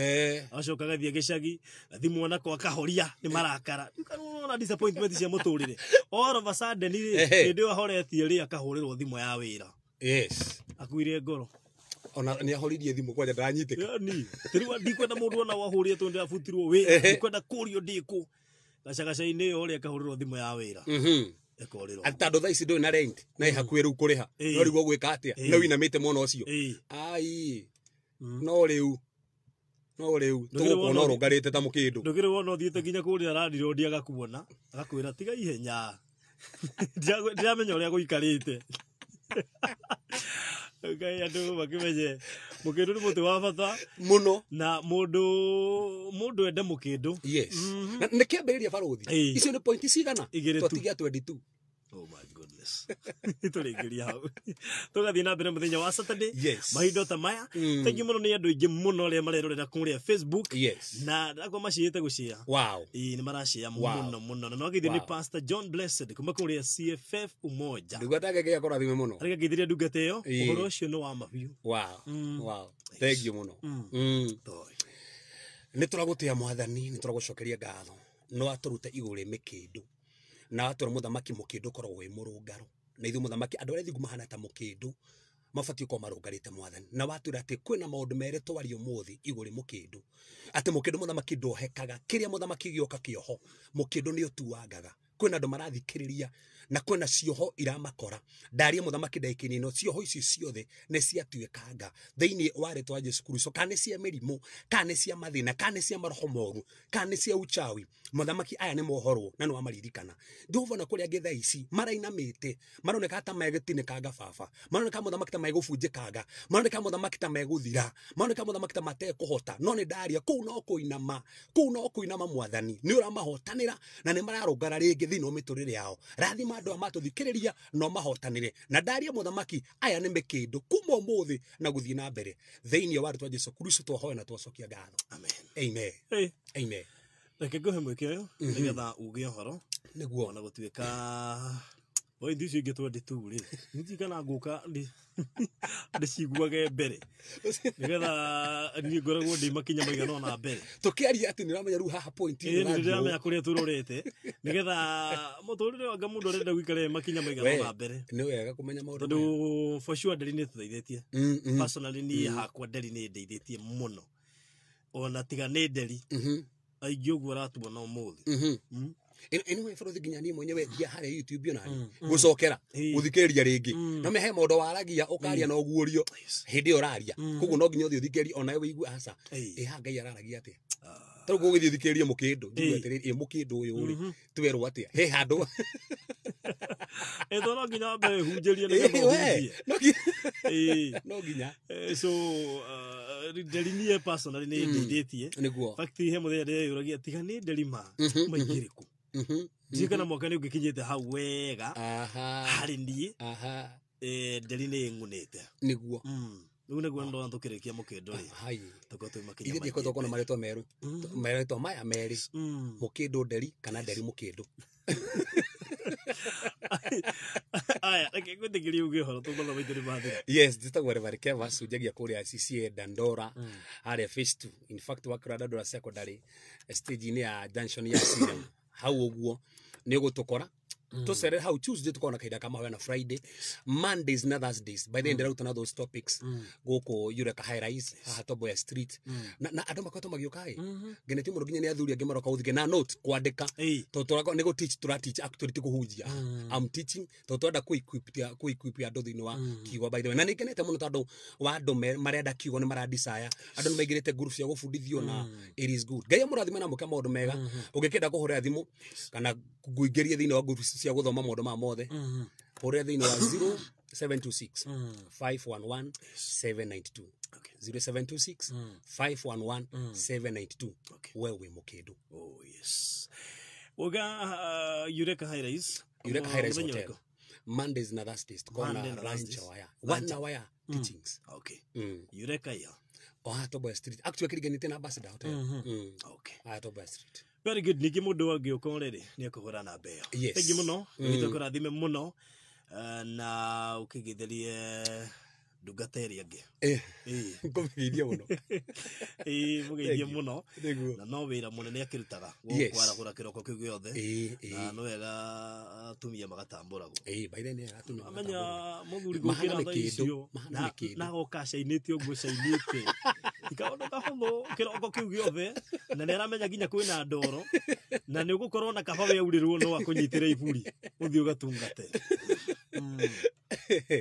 Speaker 1: Agacoka agathiĩ gĩcagi gathimwo nako akahoria nĩ marakara. Ũkona disappointment cia mũtũrĩre. All of a sudden rĩ, hĩndĩ ĩyo ahoretie rĩ akahũrĩrwo thimũ ya wĩra.
Speaker 2: Yes.
Speaker 1: Akuire ngoro.
Speaker 2: Ona nĩ ahoririe thimũ kwanja ndaranyitĩka.
Speaker 1: Yani, rĩu ndikwenda mũndũ ona wahũrire tondũ ndĩrabutirwo wĩra. Ndikwenda kũrio ndĩkũ. Gacagaca-inĩ ĩyo rĩ akahũrĩrwo thimũ ya wĩra. Ĩkorĩrwo.
Speaker 2: Atĩ tondũ thaa ici ndũrĩ na rent na ĩ hakuhĩ rĩu kũrĩha. No rĩu ũgwĩka atĩa? No ũinamĩte mwena ũcio. Ai. No rĩu. No rĩu tũgũkuona ũrũngarĩte ta mũkĩndũ.
Speaker 1: Ndũkĩrĩ wona ũthiĩte nginya kũrĩa landlord agakuona agakwĩra tiga ihenya. Ndiramenya ũrĩa gũikarĩte. Ngai andũ makĩmenye mũkĩndũ nĩ mũtĩ wa bata
Speaker 2: mũno
Speaker 1: na mũndũ ende mũkĩndũ.
Speaker 2: Yes. Na nĩ kĩambĩrĩria barũthi. Icio nĩ point cigana?
Speaker 1: Igĩrĩ tu.
Speaker 2: Twatigia 22.
Speaker 1: Oh my goodness. Yes. Tũrĩngĩria hau. Tũgathiĩ na mbere mũthenya wa Saturday.
Speaker 2: Yes.
Speaker 1: Mahinda ta maya. Thank you mũno nĩ andũ aingĩ mũno arĩa marerorera kũrĩa Facebook.
Speaker 2: Yes.
Speaker 1: Na ndakwa maciĩte gũcia.
Speaker 2: Wow.
Speaker 1: Ĩĩ nĩ maracia
Speaker 2: Wow.
Speaker 1: mũno mũno. Na no geithio nĩ
Speaker 2: Wow.
Speaker 1: Pastor John Blessed kuma kũrĩa CFF Umoja.
Speaker 2: Ndungata yake Ngai akũrathime mũno.
Speaker 1: Arĩa ngeithirie ndungata ĩyo,
Speaker 2: Ĩĩ.
Speaker 1: ũhoro ũcio nĩ wa mabiũ.
Speaker 2: Wow. Wow. Thank you mũno.
Speaker 1: Toi.
Speaker 2: Nä tå ragå tä a mwathani, nä tå ragå cokeria ngatho no atå rute igå rä mä kä ndå na atå ra må thamaki må kä ndå koragwo wä må rå ngaro na ithuä må thamaki andå arä a thingu mahana ta må kä ndå mabatiä gũkorwo marũngarĩte mwathani na watwĩra atĩ kwĩna maũndũ merĩ twaria ũmũthĩ igũrũ rĩ mũkĩndũ, atĩ mũkĩndũ mũthamaki ndohekaga, kĩrĩa mũthamaki gĩoka kĩoho mũkĩndũ nĩ ũtuangaga. Kwĩna andũ marathikĩrĩria na kwĩna cioho iramakora. Ndaria mũthamaki ndagĩka-inĩ ĩno, cioho ici ciothe nĩ ciatuĩkanga thĩinĩ wa rĩtwa Jesu Kristo, kana nĩ cia mĩrimũ, kana nĩ cia mathĩna, kana nĩ cia maroho moru, kana nĩ cia uchawi. Mũthamaki aya nĩ mohorwo na nĩ wamaririkana. Jehova, na kũrĩa angĩ thaa ici marainamĩte, maroneka ta megũtinĩkanga baba, maroneka mũthamaki ta megũbunjĩkanga, maroneka mũthamaki ta megũthira, maroneka mũthamaki ta matekũhota, no nĩ ndaria kũu no kũinama, kũu no kũinama. Mwathani nĩ ũramahotanĩra na nĩ mararũngara rĩngĩ thĩinĩ wa mĩtũrĩre yao. Rathima andũ aya matũthikĩrĩria no mahotanĩre, na ndaria mũthamaki aya nĩ mĩkĩndũ kuma ũmũthĩ na gũthiĩ na mbere thĩinĩ wa rĩtwa Jesu Kristo twahoya na twacokia ngatho.
Speaker 1: Amen.
Speaker 2: Amen.
Speaker 1: Hey.
Speaker 2: Amen.
Speaker 1: Reke ngũhe mweke ũyũ nĩgetha uge ũhoro
Speaker 2: Nĩguo.
Speaker 1: Ona gũtuĩka pointi icio ingĩ 22 rĩ, ndiũĩ kana ngũka ndĩciguage mbere nĩgetha niĩ ngoragwo ndĩ makinya maigana ũna mbere.
Speaker 2: Tũkĩaria atĩ nĩ ũramenya rĩu haha point.
Speaker 1: Ĩĩ, nĩ ndĩramenya kũrĩa tũrorete nĩgetha mũtũrĩre wanga mũndũ arenda gũikara makinya maigana ũna mbere.
Speaker 2: Nĩ wega kũmenya maũndũ maya.
Speaker 1: Tondũ for sure nderi nĩ ĩtũteithĩtie. Personally niĩ hakwa nderi nĩ ĩndeithĩtie mũno, ona tiga nĩ nderi aingĩ ũguo ũratuona ũmũthĩ.
Speaker 2: Anyway, bũrũthi nginya niĩ mwenyewe thia harĩa YouTube ona gũcokera
Speaker 1: Ĩĩ.
Speaker 2: gũthikĩrĩria rĩngĩ, no mehe maũndũ waragia ũkaria na ũguũrio hĩndĩ ĩyo ũraria, koguo no nginya ũthiĩ ũthikĩrĩrie onawe wĩigue aca.
Speaker 1: Ĩĩ.
Speaker 2: Ĩ haha Ngai araragia atĩa? Tarĩu gũgĩthiĩ ũthikĩrĩrie mũkĩndũ njigue
Speaker 1: Ĩĩ.
Speaker 2: atĩrĩrĩ, ĩ mũkĩndũ ũyũ rĩ twerwo atĩa he handũ?
Speaker 1: Ĩ to no nginya wambe wĩhunjĩrie nĩgetha
Speaker 2: Ĩ, we,
Speaker 1: ũhunjie. Ĩĩ.
Speaker 2: No nginya.
Speaker 1: So nderi niĩ personally nĩ ĩndeithĩtie.
Speaker 2: Nĩguo.
Speaker 1: Fact he mũthenya ndĩreyũragia tiga nĩ nderi ma maingĩrĩ kũ, ndiũĩ kana mwaka nĩ ũngĩkinyĩte hau wega. Harĩ niĩ nderi nĩ ĩng'unĩte.
Speaker 2: Nĩguo.
Speaker 1: Rĩu nĩguo ndona tũkĩrĩkia mũkĩndũ rĩ,
Speaker 2: Hai.
Speaker 1: tũkorwo twĩ makinya
Speaker 2: Ithuĩ
Speaker 1: maingĩ
Speaker 2: ndiĩkoretwo kuona
Speaker 1: mbere.
Speaker 2: marĩtwa merũ, marĩtwa maya merĩ, mũkĩndũ nderi kana nderi mũkĩndũ.
Speaker 1: Aya, reke ngwĩtĩkĩrie uge ũhoro tondũ mathaa maitũ nĩ mathira.
Speaker 2: Yes, njĩtagwo Reverend Kevas, hunjagia kũrĩa CCA Dandora, harĩa phase 2. In fact, wakĩra Dandora Secondary, stage-inĩ ya junction ya cinema hau ũguo nĩ ũgũtũkora. Tũcerere hau Tuesday, tũkorwo na kahinda ka mahoya na Friday, Mondays na Thursdays. By the way, ndĩraruta those topics gũkũ Eureka High Rise haha Tomboya Street, na andũ makoretwo magĩũka ĩ ngenetio mũno, nginya nĩ athuri angĩ maroka gũthike na note kwandĩka. Tondũ tũrakorwo nĩ gũ teach tũra teach, actually ti kũhunjia. I'm teaching tondũ tũrenda kũ equip andũ thĩinĩ wa kiugo. By the way, na nĩ ngenete mũno tondũ wa andũ marenda kiugo, nĩ mara desire, andũ nĩ maingĩrĩte group cia gũbundithio na it is good. Ngai amũrathime na mũke maũndũ mega. Ũngĩkĩenda kũhũrĩra thimũ kana ngũingĩrie thĩinĩ wa group cia gũthoma maũndũ maya mothe, hũrĩra thĩinĩ wa 0726 511 792. 0726 511 792. We wĩ mũkĩndũ.
Speaker 1: Oh yes. Uga Eureka High Rise.
Speaker 2: Eureka High Rise
Speaker 1: Mũthenya
Speaker 2: Hotel.
Speaker 1: ũrĩkũ?
Speaker 2: Mondays na Thursdays tukorwo
Speaker 1: Monday
Speaker 2: na
Speaker 1: na
Speaker 2: lunch
Speaker 1: Thursdays.
Speaker 2: hour ya 1 hour ya teachings.
Speaker 1: Eureka ya.
Speaker 2: O haha Tomboya Street, actually kĩriganĩtie na Ambassador Hotel. Haha Tomboya Street.
Speaker 1: Very good. Ningĩ mũndũ angĩũka rĩrĩ nĩ ekũhũra namba ĩyo.
Speaker 2: Yes.
Speaker 1: Thank you mũno. Nĩ tũkũrathime mũno na ũkĩgeithĩrie ndungata ĩrĩa ĩngĩ. Ĩĩ.
Speaker 2: Ngũmĩgeithia mũno.
Speaker 1: Ĩĩ, mũgeithie
Speaker 2: Thank you.
Speaker 1: mũno.
Speaker 2: Nĩguo.
Speaker 1: Na no wĩra mũnene akĩrutaga kwarahũra kĩroko kĩu gĩothe.
Speaker 2: Ĩĩ.
Speaker 1: Na nĩ wega atumia magatambũragwo.
Speaker 2: Ĩĩ, by the way, nĩ atumia
Speaker 1: Amenya
Speaker 2: magatambũrwo.
Speaker 1: mũthuri
Speaker 2: Mahana
Speaker 1: gũkĩra thaa
Speaker 2: mĩkĩndũ,
Speaker 1: icio
Speaker 2: mahana mĩkĩndũ.
Speaker 1: na agoka cainĩte ũguo cainĩte ikaũndũ kahũthũ kĩroko kĩu gĩothe, na nĩ aramenya nginya kwĩna ndoro na nĩ ũgũkorwo na kaba weaurĩrwo no akũnyitĩre iburi ũthiĩ ũgatungate.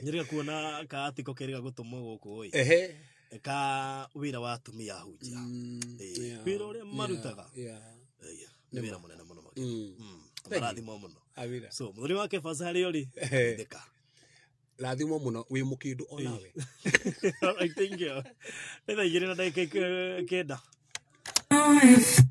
Speaker 1: Nyĩrĩga kuona ka article kerĩga gũtũmwo gũkũ ĩ ka wĩra wa atumia ahunjia. Ĩĩ, wĩra ũrĩa marutaga. Ĩĩ, nĩ wĩra mũnene mũno makĩria.
Speaker 2: Thank you.
Speaker 1: Marathimwo mũno.
Speaker 2: Amina.
Speaker 1: So mũthuri wake Kebas harĩa ũrĩ, thĩka.
Speaker 2: Rathimwo mũno wĩ mũkĩndũ onawe.
Speaker 1: Alright, thank you. Nĩ thaa 2 na ndagĩka 9.